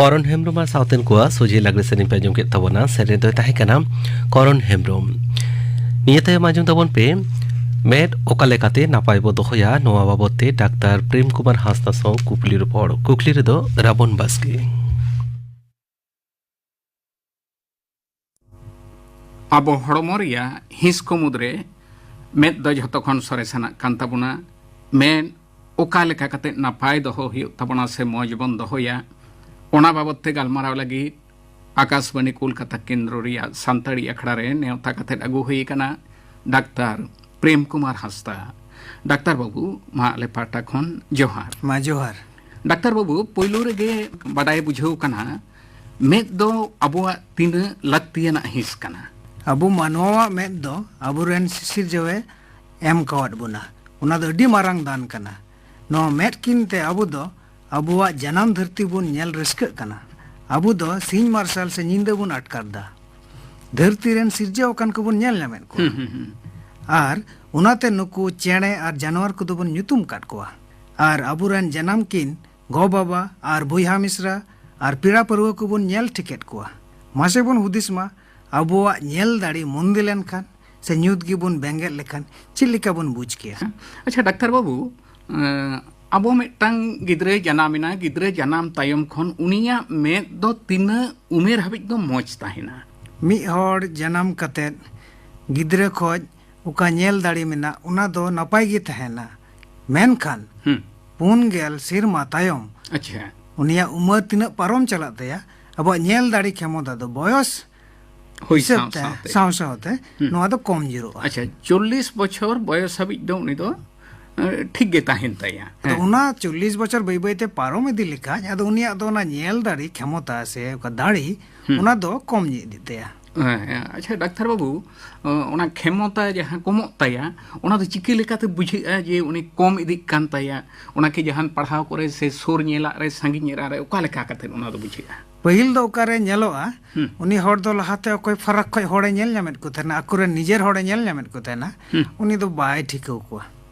ᱠᱚᱨᱚᱱ ᱦᱮᱢᱵᱽᱨᱚᱢ ᱟᱨ ᱥᱟᱶᱛᱮᱱ ᱠᱚᱣᱟᱜ ᱥᱚᱡᱷᱮ ᱞᱟᱜᱽᱲᱮ ᱥᱮᱨᱮᱧ ᱯᱮ ᱟᱸᱡᱚᱢ ᱠᱮᱫ ᱛᱟᱵᱚᱱᱟ᱾ ᱥᱮᱨᱮᱧ ᱫᱚᱭ ᱛᱟᱦᱮᱸ ᱠᱟᱱᱟ ᱠᱚᱨᱚᱱ ᱦᱮᱢᱵᱽᱨᱚᱢ᱾ ᱱᱤᱭᱟᱹ ᱛᱟᱭᱚᱢ ᱟᱸᱡᱚᱢ ᱛᱟᱵᱚᱱ ᱯᱮ, ᱢᱮᱫ ᱚᱠᱟ ᱞᱮᱠᱟᱛᱮ ᱱᱟᱯᱟᱭ ᱵᱚ ᱫᱚᱦᱚᱭᱟ, ᱱᱚᱣᱟ ᱵᱟᱵᱚᱛ ᱛᱮ ᱰᱟᱠᱛᱟᱨ ᱯᱨᱮᱢ ᱠᱩᱢᱟᱨ ᱦᱟᱸᱥᱫᱟ ᱥᱟᱶ ᱠᱩᱠᱞᱤ ᱨᱚᱯᱚᱲ᱾ ᱠᱩᱠᱞᱤ ᱨᱮᱫᱚ ᱨᱟᱵᱚᱱ ᱵᱟᱥᱠᱮ᱾ ᱟᱵᱚ ᱦᱚᱲᱢᱚ ᱨᱮᱭᱟᱜ ᱦᱤᱸᱥ ᱠᱚ ᱢᱩᱫᱽᱨᱮ ᱢᱮᱫ ᱫᱚ ᱡᱷᱚᱛᱚ ᱠᱷᱚᱱ ᱥᱚᱨᱮᱥᱟᱱᱟᱜ ᱠᱟᱱ ᱛᱟᱵᱚᱱᱟ᱾ ᱢᱮᱫ ᱚᱠᱟ ᱞᱮᱠᱟ ᱠᱟᱛᱮ ᱱᱟᱯᱟᱭ ᱫᱚᱦᱚ ᱦᱩᱭᱩᱜ ᱛᱟᱵᱚᱱᱟ ᱥᱮ ᱢᱚᱡᱽ ᱵᱚᱱ ᱫᱚᱦᱚᱭᱟ, ᱚᱱᱟ ᱵᱟᱵᱚᱛ ᱛᱮ ᱜᱟᱞᱢᱟᱨᱟᱣ ᱞᱟᱹᱜᱤᱫ ᱟᱠᱟᱥᱵᱟᱬᱤ ᱠᱳᱞᱠᱟᱛᱟ ᱠᱮᱱᱫᱨᱚ ᱨᱮᱭᱟᱜ ᱥᱟᱱᱛᱟᱲᱤ ᱟᱠᱷᱲᱟ ᱨᱮ ᱱᱮᱣᱛᱟ ᱠᱟᱛᱮ ᱟᱹᱜᱩ ᱦᱩᱭ ᱟᱠᱟᱱᱟ ᱰᱟᱠᱛᱟᱨ ᱯᱨᱮᱢ ᱠᱩᱢᱟᱨ ᱦᱟᱸᱥᱫᱟ᱾ ᱰᱟᱠᱛᱟᱨ ᱵᱟᱹᱵᱩ, ᱢᱟ ᱟᱞᱮ ᱯᱟᱦᱴᱟ ᱠᱷᱚᱱ ᱡᱚᱦᱟᱨ᱾ ᱢᱟ ᱡᱚᱦᱟᱨ᱾ ᱰᱟᱠᱛᱟᱨ ᱵᱟᱹᱵᱩ, ᱯᱳᱭᱞᱳ ᱨᱮᱜᱮ ᱵᱟᱰᱟᱭ ᱵᱩᱡᱷᱟᱹᱣ ᱠᱟᱱᱟ, ᱢᱮᱫ ᱫᱚ ᱟᱵᱚᱣᱟᱜ ᱛᱤᱱᱟᱹᱜ ᱞᱟᱹᱠᱛᱤᱭᱟᱱᱟᱜ ᱦᱤᱸᱥ ᱠᱟᱱᱟ? ᱟᱵᱚ ᱢᱟᱱᱣᱟᱣᱟᱜ ᱢᱮᱫ ᱫᱚ ᱟᱵᱚᱨᱮᱱ ᱥᱤᱥᱤᱨᱡᱟᱹᱣᱮ ᱮᱢ ᱠᱟᱣᱟᱫ ᱵᱚᱱᱟ᱾ ᱚᱱᱟ ᱫᱚ ᱟᱹᱰᱤ ᱢᱟᱨᱟᱝ ᱫᱟᱱ ᱠᱟᱱᱟ᱾ ᱱᱚᱣᱟ ᱢᱮᱫ ᱠᱤᱱ ᱛᱮ ᱟᱵᱚ ᱫᱚ ᱟᱵᱚᱣᱟᱜ ᱡᱟᱱᱟᱢ ᱫᱷᱟᱹᱨᱛᱤ ᱵᱚᱱ ᱧᱮᱞ ᱨᱟᱹᱥᱠᱟᱹᱜ ᱠᱟᱱᱟ᱾ ᱟᱵᱚ ᱫᱚ ᱥᱤᱧ ᱢᱟᱨᱥᱟᱞ ᱥᱮ ᱧᱤᱫᱟᱹ ᱵᱚᱱ ᱟᱴᱠᱟᱨ ᱫᱟ᱾ ᱫᱷᱟᱹᱨᱛᱤ ᱨᱮᱱ ᱥᱤᱨᱡᱟᱹᱣ ᱟᱠᱟᱱ ᱠᱚᱵᱚᱱ ᱧᱮᱞ ᱧᱟᱢᱮᱫ ᱠᱚᱣᱟ᱾ ᱦᱩᱸ, ᱦᱩᱸ, ᱦᱩᱸ᱾ ᱟᱨ ᱚᱱᱟᱛᱮ ᱱᱩᱠᱩ ᱪᱮᱬᱮ ᱟᱨ ᱡᱟᱱᱣᱟᱨ ᱠᱚᱫᱚ ᱵᱚᱱ ᱧᱩᱛᱩᱢ ᱟᱠᱟᱫ ᱠᱚᱣᱟ᱾ ᱟᱨ ᱟᱵᱚᱨᱮᱱ ᱡᱟᱱᱟᱢ ᱠᱤᱱ ᱜᱚ ᱵᱟᱵᱟ ᱟᱨ ᱵᱚᱭᱦᱟ ᱢᱤᱥᱨᱟ ᱟᱨ ᱯᱮᱲᱟ ᱯᱟᱹᱨᱣᱟᱹ ᱠᱚᱵᱚᱱ ᱧᱮᱞ ᱴᱷᱤᱠᱮᱫ ᱠᱚᱣᱟ᱾ ᱢᱟᱥᱮ ᱵᱚᱱ ᱦᱩᱫᱤᱥ ᱢᱟ, ᱟᱵᱚᱣᱟᱜ ᱧᱮᱞ ᱫᱟᱲᱮ ᱢᱚᱱᱫᱤ ᱞᱮᱱᱠᱷᱟᱱ ᱥᱮ ᱧᱩᱛ ᱜᱮᱵᱚᱱ ᱵᱮᱸᱜᱮᱫ ᱞᱮᱠᱷᱟᱱ ᱪᱮᱫ ᱞᱮᱠᱟ ᱵᱚᱱ ᱵᱩᱡᱽ ᱠᱮᱭᱟ? ᱟᱪᱪᱷᱟ ᱰᱟᱠᱛᱟᱨ ᱵᱟᱹᱵᱩ, ᱮᱸ, ᱟᱵᱚ ᱢᱤᱫᱴᱟᱝ ᱜᱤᱫᱽᱨᱟᱹᱭ ᱡᱟᱱᱟᱢ ᱮᱱᱟ, ᱜᱤᱫᱽᱨᱟᱹ ᱡᱟᱱᱟᱢ ᱛᱟᱭᱚᱢ ᱠᱷᱚᱱ ᱩᱱᱤᱭᱟᱜ ᱢᱮᱫ ᱫᱚ ᱛᱤᱱᱟᱹᱜ ᱩᱢᱮᱨ ᱦᱟᱹᱵᱤᱡ ᱫᱚ ᱢᱚᱡᱽ ᱛᱟᱦᱮᱱᱟ? ᱢᱤᱫ ᱦᱚᱲ ᱡᱟᱱᱟᱢ ᱠᱟᱛᱮᱫ ᱜᱤᱫᱽᱨᱟᱹ ᱠᱷᱚᱡ ᱚᱠᱟ ᱧᱮᱞ ᱫᱟᱲᱮ ᱢᱮᱱᱟᱜ, ᱚᱱᱟ ᱫᱚ ᱱᱟᱯᱟᱭ ᱜᱮ ᱛᱟᱦᱮᱱᱟ᱾ ᱢᱮᱱᱠᱷᱟᱱ ᱦᱩᱸ᱾ ᱯᱩᱱ ᱜᱮᱞ ᱥᱮᱨᱢᱟ ᱛᱟᱭᱚᱢ ᱟᱪᱪᱷᱟ᱾ ᱩᱱᱤᱭᱟᱜ ᱩᱢᱟᱹᱨ ᱛᱤᱱᱟᱹᱜ ᱯᱟᱨᱚᱢ ᱪᱟᱞᱟᱜ ᱛᱟᱭᱟ, ᱟᱵᱚᱣᱟᱜ ᱧᱮᱞ ᱫᱟᱲᱮ ᱠᱷᱮᱢᱚᱛᱟ ᱫᱚ ᱵᱚᱭᱚᱥ ᱦᱩᱭ ᱦᱤᱥᱟᱹᱵ ᱥᱟᱶ ᱛᱮ, ᱥᱟᱶᱛᱮ᱾ ᱥᱟᱶ ᱥᱟᱶᱛᱮ ᱦᱩᱸ᱾ ᱱᱚᱣᱟ ᱫᱚ ᱠᱚᱢ ᱡᱩᱨᱩᱜᱼᱟ᱾ ᱟᱪᱪᱷᱟ, ᱪᱚᱞᱞᱤᱥ ᱵᱚᱪᱷᱚᱨ ᱵᱚᱭᱚᱥ ᱦᱟᱹᱵᱤᱡ ᱫᱚ ᱩᱱᱤ ᱫᱚ, ᱮ, ᱴᱷᱤᱠ ᱜᱮ ᱛᱟᱦᱮᱱ ᱛᱟᱭᱟ᱾ ᱟᱫᱚ ᱦᱮᱸ᱾ ᱚᱱᱟ ᱪᱚᱞᱞᱤᱥ ᱵᱚᱪᱷᱚᱨ ᱵᱟᱹᱭ ᱵᱟᱹᱭ ᱛᱮ ᱯᱟᱨᱚᱢ ᱤᱫᱤ ᱞᱮᱠᱷᱟᱱ, ᱟᱫᱚ ᱩᱱᱤᱭᱟᱜ ᱫᱚ ᱚᱱᱟ ᱧᱮᱞ ᱫᱟᱲᱮ ᱠᱷᱮᱢᱚᱛᱟ ᱥᱮ ᱚᱠᱟ ᱫᱟᱲᱮ, ᱦᱩᱸ᱾ ᱚᱱᱟ ᱫᱚ ᱠᱚᱢ ᱤᱫᱤᱜ ᱛᱟᱭᱟ᱾ ᱦᱮᱸ, ᱦᱮᱸ᱾ ᱟᱪᱪᱷᱟ, ᱰᱟᱠᱛᱟᱨ ᱵᱟᱹᱵᱩ, ᱚ, ᱚᱱᱟ ᱠᱷᱮᱢᱚᱛᱟ ᱡᱟᱦᱟᱸ ᱠᱚᱢᱚᱜ ᱛᱟᱭᱟ, ᱚᱱᱟ ᱫᱚ ᱪᱤᱠᱟᱹ ᱞᱮᱠᱟᱛᱮ ᱵᱩᱡᱷᱟᱹᱜᱼᱟ ᱡᱮ ᱩᱱᱤ ᱠᱚᱢ ᱤᱫᱤᱜ ᱠᱟᱱ ᱛᱟᱭᱟ? ᱚᱱᱟ ᱠᱤ ᱡᱟᱦᱟᱱ ᱯᱟᱲᱦᱟᱣ ᱠᱚᱨᱮ ᱥᱮ ᱥᱩᱨ ᱧᱮᱞᱟᱜ ᱨᱮ, ᱥᱟᱺᱜᱤᱧ ᱧᱮᱞᱟᱜ ᱨᱮ, ᱚᱠᱟ ᱞᱮᱠᱟ ᱠᱟᱛᱮ ᱚᱱᱟ ᱫᱚ ᱵᱩᱡᱷᱟᱹᱜᱼᱟ? ᱯᱟᱹᱦᱤᱞ ᱫᱚ ᱚᱠᱟᱨᱮ ᱧᱮᱞᱚᱜᱼᱟ, ᱦᱩᱸ᱾ ᱩᱱᱤ ᱦᱚᱲ ᱫᱚ ᱞᱟᱦᱟᱛᱮ ᱚᱠᱚᱭ ᱯᱷᱟᱨᱟᱠ ᱠᱷᱚᱡ ᱦᱚᱲᱮ ᱧᱮᱞ ᱧᱟᱢᱮᱫ ᱠᱚ ᱛᱟᱦᱮᱱᱟ, ᱟᱠᱚᱨᱮᱱ ᱱᱤᱡᱮᱨ ᱦᱚᱲᱮ ᱧᱮᱞ ᱧᱟᱢᱮᱫ ᱠᱚ ᱛᱟᱦᱮᱱᱟ, ᱦᱩᱸ᱾ ᱩᱱᱤ ᱫᱚ ᱵᱟᱭ ᱴᱷᱤᱠᱟᱹᱣ ᱠᱚᱣᱟ᱾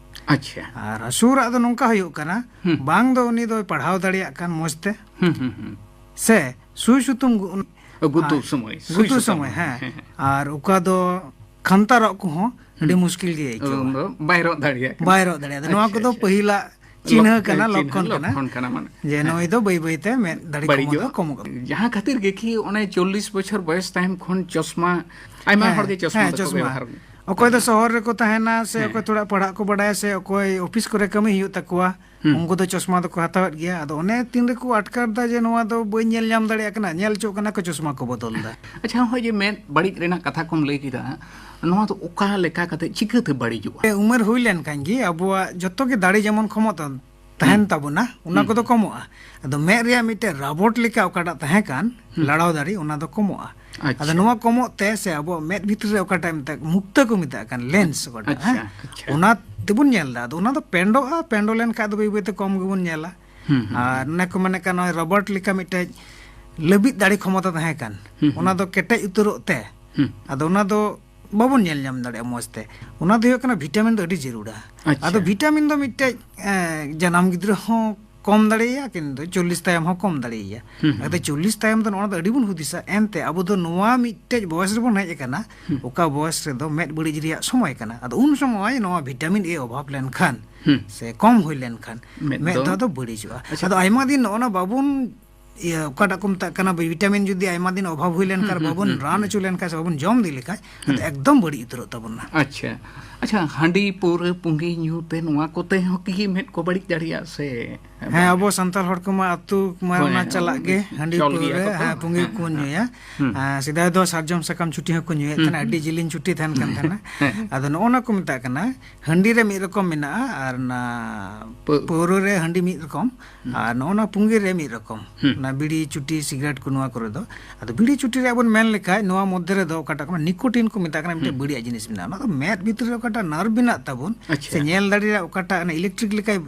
ᱟᱪᱪᱷᱟ᱾ ᱟᱨ ᱥᱩᱨᱟᱜ ᱫᱚ ᱱᱚᱝᱠᱟ ᱦᱩᱭᱩᱜ ᱠᱟᱱᱟ, ᱦᱩᱸ᱾ ᱵᱟᱝ ᱫᱚ ᱩᱱᱤ ᱫᱚᱭ ᱯᱟᱲᱦᱟᱣ ᱫᱟᱲᱮᱭᱟᱜ ᱠᱟᱱ ᱢᱚᱡᱽ ᱛᱮ, ᱦᱩᱸ, ᱦᱩᱸ, ᱦᱩᱸ᱾ ᱥᱮ ᱥᱩᱭ ᱥᱩᱛᱟᱹᱢ ᱜᱩ- ᱜᱩᱛᱩ ᱟᱨ ᱥᱚᱢᱚᱭ, ᱥᱩᱭ ᱜᱩᱛᱩ ᱥᱩᱛᱟᱹᱢ᱾ ᱥᱚᱢᱚᱭ, ᱦᱮᱸ᱾ ᱟᱨ ᱚᱠᱟ ᱫᱚ ᱠᱷᱟᱱᱛᱟ ᱨᱚᱜ ᱠᱚᱦᱚᱸ ᱟᱹᱰᱤ ᱦᱩᱸ᱾ ᱢᱩᱥᱠᱤᱞ ᱜᱮ ᱟᱹᱭᱠᱟᱹᱣᱟ᱾ ᱩᱱ ᱫᱚ ᱵᱟᱭ ᱨᱚᱜ ᱫᱟᱲᱮᱭᱟᱜ ᱠᱟᱱᱟ᱾ ᱵᱟᱭ ᱨᱚᱜ ᱫᱟᱲᱮᱭᱟᱜᱼᱟ᱾ ᱟᱫᱚ ᱱᱚᱣᱟ ᱟᱪᱪᱷᱟ, ᱠᱚᱫᱚ ᱟᱪᱪᱷᱟ᱾ ᱯᱟᱹᱦᱤᱞᱟᱜ ᱪᱤᱱᱦᱟᱹ ᱞᱚᱠ- ᱠᱟᱱᱟ, ᱪᱤᱱᱦᱟᱹ, ᱞᱚᱠᱠᱷᱚᱱ ᱠᱟᱱᱟ᱾ ᱞᱚᱠᱠᱷᱚᱱ ᱠᱟᱱᱟ, ᱢᱟᱱᱮ᱾ ᱡᱮ ᱦᱮᱸ᱾ ᱱᱩᱭ ᱫᱚ ᱵᱟᱹᱭ ᱵᱟᱹᱭ ᱛᱮ ᱢᱮᱫ ᱫᱟᱲᱮ ᱠᱚᱢᱚᱜ ᱵᱟᱹᱲᱤᱡᱚᱜ᱾ ᱫᱚ ᱠᱚᱢᱚᱜ ᱠᱟᱱᱟ᱾ ᱡᱟᱦᱟᱸ ᱠᱷᱟᱹᱛᱤᱨ ᱜᱮ ᱠᱤ ᱚᱱᱮ ᱪᱚᱞᱞᱤᱥ ᱵᱚᱪᱷᱚᱨ ᱵᱚᱭᱮᱥ ᱛᱟᱭᱚᱢ ᱠᱷᱚᱱ ᱪᱚᱥᱢᱟ, ᱟᱭᱢᱟ ᱦᱮᱸ, ᱦᱚᱲ ᱜᱮ ᱦᱮᱸ, ᱪᱚᱥᱢᱟ ᱫᱚᱠᱚ ᱪᱚᱥᱢᱟ᱾ ᱵᱮᱵᱚᱦᱟᱨ᱾ ᱚᱠᱚᱭ ᱫᱚ ᱥᱚᱦᱚᱨ ᱨᱮᱠᱚ ᱛᱟᱦᱮᱱᱟ, ᱥᱮ ᱦᱮᱸ᱾ ᱚᱠᱚᱭ ᱛᱷᱚᱲᱟ ᱯᱟᱲᱦᱟᱜ ᱠᱚ ᱵᱟᱰᱟᱭᱟ, ᱥᱮ ᱚᱠᱚᱭ ᱚᱯᱷᱤᱥ ᱠᱚᱨᱮ ᱠᱟᱹᱢᱤ ᱦᱩᱭᱩᱜ ᱛᱟᱠᱚᱣᱟ, ᱦᱩᱸ᱾ ᱩᱱᱠᱩ ᱫᱚ ᱪᱚᱥᱢᱟ ᱫᱚᱠᱚ ᱦᱟᱛᱟᱣᱮᱫ ᱜᱮᱭᱟ᱾ ᱟᱫᱚ ᱚᱱᱮ ᱛᱤᱱ ᱨᱮᱠᱚ ᱟᱴᱠᱟᱨ ᱫᱟ ᱡᱮ ᱱᱚᱣᱟ ᱫᱚ ᱵᱟᱹᱧ ᱧᱮᱞ ᱧᱟᱢ ᱫᱟᱲᱮᱭᱟᱜ ᱠᱟᱱᱟ, ᱧᱮᱞ ᱦᱚᱪᱚᱜ ᱠᱟᱱᱟ ᱠᱚ, ᱪᱚᱥᱢᱟ ᱠᱚ ᱵᱚᱫᱚᱞ ᱫᱟ᱾ ᱟᱪᱪᱷᱟ, ᱱᱚᱜᱼᱚᱭ ᱡᱮ ᱢᱮᱫ ᱵᱟᱹᱲᱤᱡ ᱨᱮᱱᱟᱜ ᱠᱟᱛᱷᱟ ᱠᱚᱢ ᱞᱟᱹᱭ ᱠᱮᱫᱟ, ᱱᱚᱣᱟ ᱫᱚ ᱚᱠᱟ ᱞᱮᱠᱟ ᱠᱟᱛᱮ ᱪᱤᱠᱟᱹᱛᱮ ᱵᱟᱹᱲᱤᱡᱚᱜᱼᱟ? ᱩᱢᱮᱨ ᱦᱩᱭ ᱞᱮᱱᱠᱷᱟᱱ ᱜᱮ ᱟᱵᱚᱣᱟᱜ ᱡᱚᱛᱚ ᱜᱮ ᱫᱟᱲᱮ ᱡᱮᱢᱚᱱ ᱠᱷᱚᱢᱚᱛᱟ ᱛᱟᱦᱮᱱ ᱦᱩᱸ᱾ ᱛᱟᱵᱚᱱᱟ, ᱚᱱᱟ ᱦᱩᱸ᱾ ᱠᱚᱫᱚ ᱠᱚᱢᱚᱜᱼᱟ᱾ ᱟᱫᱚ ᱢᱮᱫ ᱨᱮᱭᱟᱜ ᱢᱤᱫᱴᱮᱱ ᱨᱟᱵᱚᱴ ᱞᱮᱠᱟ ᱚᱠᱟᱴᱟᱜ ᱛᱟᱦᱮᱸ ᱠᱟᱱ, ᱦᱩᱸ᱾ ᱞᱟᱲᱟᱣ ᱫᱟᱲᱮ, ᱚᱱᱟ ᱫᱚ ᱠᱚᱢᱚᱜᱼᱟ᱾ ᱟᱫᱚ ᱟᱪᱪᱷᱟ᱾ ᱱᱚᱣᱟ ᱠᱚᱢᱚᱜ ᱛᱮ ᱥᱮ ᱟᱵᱚᱣᱟᱜ ᱢᱮᱫ ᱵᱷᱤᱛᱨᱤ ᱨᱮ ᱚᱠᱟᱴᱟᱜ ᱢᱮᱛᱟᱜ, ᱢᱩᱠᱛᱟᱹ ᱠᱚ ᱢᱮᱛᱟᱜ ᱠᱟᱱ, ᱞᱮᱱᱥ ᱚᱠᱟᱴᱟᱜ, ᱟᱪᱪᱷᱟ, ᱦᱮᱸ? ᱟᱪᱪᱷᱟ᱾ ᱚᱱᱟ ᱛᱮᱵᱚᱱ ᱧᱮᱞ ᱮᱫᱟ᱾ ᱟᱫᱚ ᱚᱱᱟ ᱫᱚ ᱯᱮᱱᱰᱚᱜᱼᱟ, ᱯᱮᱱᱰᱚ ᱞᱮᱱᱠᱷᱟᱱ ᱫᱚ ᱵᱟᱹᱭ ᱵᱟᱹᱭ ᱛᱮ ᱠᱚᱢ ᱜᱮᱵᱚᱱ ᱧᱮᱞᱟ᱾ ᱦᱩᱸ, ᱦᱩᱸ, ᱟᱨ ᱦᱩᱸ᱾ ᱚᱱᱮ ᱠᱚ ᱢᱮᱱᱮᱫ ᱠᱟᱱ, ᱱᱚᱜᱼᱚᱭ ᱨᱚᱵᱟᱨᱴ ᱞᱮᱠᱟ ᱢᱤᱫᱴᱮᱡ ᱞᱟᱹᱵᱤᱫ ᱫᱟᱲᱮ ᱠᱷᱚᱢᱚᱛᱟ ᱛᱟᱦᱮᱸ ᱠᱟᱱ, ᱦᱩᱸ, ᱚᱱᱟ ᱦᱩᱸ᱾ ᱫᱚ ᱠᱮᱴᱮᱡ ᱩᱛᱟᱹᱨᱚᱜ ᱛᱮ, ᱦᱩᱸ᱾ ᱟᱫᱚ ᱚᱱᱟ ᱫᱚ ᱵᱟᱵᱚᱱ ᱧᱮᱞ ᱧᱟᱢ ᱫᱟᱲᱮᱭᱟᱜᱼᱟ ᱢᱚᱡᱽ ᱛᱮ᱾ ᱚᱱᱟ ᱫᱚ ᱦᱩᱭᱩᱜ ᱠᱟᱱᱟ ᱵᱷᱤᱴᱟᱢᱤᱱ ᱫᱚ ᱟᱹᱰᱤ ᱡᱟᱹᱨᱩᱲᱟ᱾ ᱟᱪᱪᱷᱟ᱾ ᱟᱫᱚ ᱵᱷᱤᱴᱟᱢᱤᱱ ᱫᱚ ᱢᱤᱫᱴᱮᱡ, ᱮ, ᱡᱟᱱᱟᱢ ᱜᱤᱫᱽᱨᱟᱹ ᱦᱚᱸ ᱠᱚᱢ ᱫᱟᱲᱮᱭᱟᱭᱟ, ᱠᱤᱱᱛᱩ ᱪᱚᱞᱞᱤᱥ ᱛᱟᱭᱚᱢ ᱦᱚᱸ ᱠᱚᱢ ᱫᱟᱲᱮᱭᱟᱭᱟ᱾ ᱦᱩᱸ, ᱦᱩᱸ᱾ ᱟᱫᱚ ᱪᱚᱞᱞᱤᱥ ᱛᱟᱭᱚᱢ ᱫᱚ ᱱᱚᱣᱟ ᱫᱚ ᱟᱹᱰᱤ ᱵᱚᱱ ᱦᱩᱫᱤᱥᱟ, ᱮᱱᱛᱮ ᱟᱵᱚ ᱫᱚ ᱱᱚᱣᱟ ᱢᱤᱫᱴᱮᱡ ᱵᱚᱭᱮᱥ ᱨᱮᱵᱚᱱ ᱦᱮᱡ ᱟᱠᱟᱱᱟ, ᱦᱩᱸ᱾ ᱚᱠᱟ ᱵᱚᱭᱮᱥ ᱨᱮᱫᱚ ᱢᱮᱫ ᱵᱟᱹᱲᱤᱡ ᱨᱮᱭᱟᱜ ᱥᱚᱢᱚᱭ ᱠᱟᱱᱟ᱾ ᱟᱫᱚ ᱩᱱ ᱥᱚᱢᱚᱭ ᱱᱚᱣᱟ ᱵᱷᱤᱴᱟᱢᱤᱱ ᱮ ᱚᱵᱷᱟᱵ ᱞᱮᱱᱠᱷᱟᱱ ᱦᱩᱸ᱾ ᱥᱮ ᱠᱚᱢ ᱦᱩᱭ ᱞᱮᱱᱠᱷᱟᱱ ᱢᱮᱫ ᱢᱮᱫ ᱫᱚ ᱫᱚ ᱟᱫᱚ ᱵᱟᱹᱲᱤᱡᱚᱜᱼᱟ᱾ ᱟᱪᱪᱷᱟ᱾ ᱟᱫᱚ ᱟᱭᱢᱟ ᱫᱤᱱ ᱱᱚᱜᱼᱚ ᱱᱟ ᱵᱟᱵᱚᱱ, ᱤᱭᱟᱹ, ᱚᱠᱟᱴᱟᱜ ᱠᱚ ᱢᱮᱛᱟᱜ ᱠᱟᱱᱟ, ᱵᱷᱤᱴᱟᱢᱤᱱ ᱡᱩᱫᱤ ᱟᱭᱢᱟ ᱫᱤᱱ ᱚᱵᱷᱟᱵ ᱦᱩᱭ ᱞᱮᱱᱠᱷᱟᱱ, ᱦᱩᱸ, ᱦᱩᱸ, ᱵᱟᱵᱚᱱ ᱦᱩᱸ, ᱨᱟᱱ ᱦᱩᱸ᱾ ᱦᱚᱪᱚ ᱞᱮᱱᱠᱷᱟᱱ ᱥᱮ ᱵᱟᱵᱚᱱ ᱡᱚᱢ ᱤᱫᱤ ᱞᱮᱠᱷᱟᱱ, ᱟᱫᱚ ᱦᱩᱸ᱾ ᱮᱠᱫᱚᱢ ᱵᱟᱹᱲᱤᱡ ᱩᱛᱟᱹᱨᱚᱜ ᱛᱟᱵᱚᱱᱟ᱾ ᱟᱪᱪᱷᱟ, ᱟᱪᱪᱷᱟ, ᱦᱟᱺᱰᱤ ᱯᱟᱹᱣᱨᱟᱹ ᱯᱩᱸᱜᱤ ᱧᱩ ᱛᱮ ᱱᱚᱣᱟ ᱠᱚᱛᱮ ᱦᱚᱸ ᱠᱤ ᱢᱮᱫ ᱠᱚ ᱵᱟᱹᱲᱤᱡ ᱫᱟᱲᱮᱭᱟᱜᱼᱟ ᱥᱮ? ᱦᱮᱸ, ᱟᱵᱚ ᱥᱟᱱᱛᱟᱲ ᱦᱚᱲ ᱠᱚᱢᱟ ᱟᱹᱛᱩ ᱢᱟ ᱦᱳᱭ, ᱚᱱᱟ ᱦᱮᱸ, ᱪᱟᱞᱟᱜ ᱜᱮ, ᱦᱟᱺᱰᱤ ᱪᱚᱞ ᱜᱮᱭᱟ ᱯᱟᱹᱣᱨᱟᱹ, ᱠᱚ ᱛᱚ᱾ ᱦᱮᱸ, ᱯᱩᱸᱜᱤ ᱦᱮᱸ, ᱠᱚ ᱦᱮᱸ, ᱧᱩᱭᱟ᱾ ᱦᱩᱸ᱾ ᱟᱨ ᱥᱮᱫᱟᱭ ᱫᱚ ᱥᱟᱨᱡᱚᱢ ᱥᱟᱠᱟᱢ ᱪᱩᱴᱤ ᱦᱚᱸᱠᱚ ᱧᱩᱭᱮᱫ ᱦᱩᱸ, ᱛᱟᱦᱮᱱᱟ, ᱦᱩᱸ᱾ ᱟᱹᱰᱤ ᱡᱤᱞᱤᱧ ᱪᱩᱴᱤ ᱛᱟᱦᱮᱱ ᱠᱟᱱ ᱛᱟᱦᱮᱱᱟ᱾ ᱦᱮᱸ᱾ ᱟᱫᱚ ᱱᱚᱜᱼᱚ ᱱᱟ ᱠᱚ ᱢᱮᱛᱟᱜ ᱠᱟᱱᱟ, ᱦᱟᱺᱰᱤ ᱨᱮ ᱢᱤᱫ ᱨᱚᱠᱚᱢ ᱢᱮᱱᱟᱜᱼᱟ, ᱟᱨ ᱚᱱᱟ ᱯᱟᱹ- ᱯᱟᱹᱣᱨᱟᱹ ᱨᱮ ᱦᱟᱺᱰᱤ ᱢᱤᱫ ᱨᱚᱠᱚᱢ, ᱟᱨ ᱱᱚᱜᱼᱚ ᱱᱟ ᱯᱩᱸᱜᱤ ᱨᱮ ᱢᱤᱫ ᱨᱚᱠᱚᱢ᱾ ᱦᱩᱸ᱾ ᱚᱱᱟ ᱵᱤᱲᱤ, ᱪᱩᱴᱤ, ᱥᱤᱜᱟᱨᱮᱴ ᱠᱚ, ᱱᱚᱣᱟ ᱠᱚᱨᱮ ᱫᱚ᱾ ᱟᱫᱚ ᱵᱤᱲᱤ, ᱪᱩᱴᱤ ᱨᱮᱭᱟᱜ ᱵᱚᱱ ᱢᱮᱱ ᱞᱮᱠᱷᱟᱡ, ᱱᱚᱣᱟ ᱢᱚᱫᱽᱫᱷᱮ ᱨᱮᱫᱚ ᱚᱠᱟᱴᱟᱜ ᱠᱟᱱᱟ, ᱱᱤᱠᱳᱴᱤᱱ ᱠᱚ ᱢᱮᱛᱟᱜ ᱠᱟᱱᱟ, ᱢᱤᱫᱴᱮᱡ ᱦᱩᱸ᱾ ᱵᱟᱹᱲᱤᱡ ᱡᱤᱱᱤᱥ ᱢᱮᱱᱟᱜᱼᱟ᱾ ᱚᱱᱟ ᱫᱚ ᱢᱮᱫ ᱵᱷᱤᱛᱨᱤ ᱨᱮ ᱚᱠᱟᱴᱟᱜ ᱱᱟᱨᱵᱷ ᱢᱮᱱᱟᱜ ᱛᱟᱵᱚᱱ, ᱟᱪᱪᱷᱟ᱾ ᱥᱮ ᱧᱮᱞ ᱫᱟᱲᱮ ᱨᱮᱭᱟᱜ ᱚᱠᱟᱴᱟᱜ ᱚᱱᱟ ᱤᱞᱮᱠᱴᱨᱤᱠ ᱞᱮᱠᱟᱭ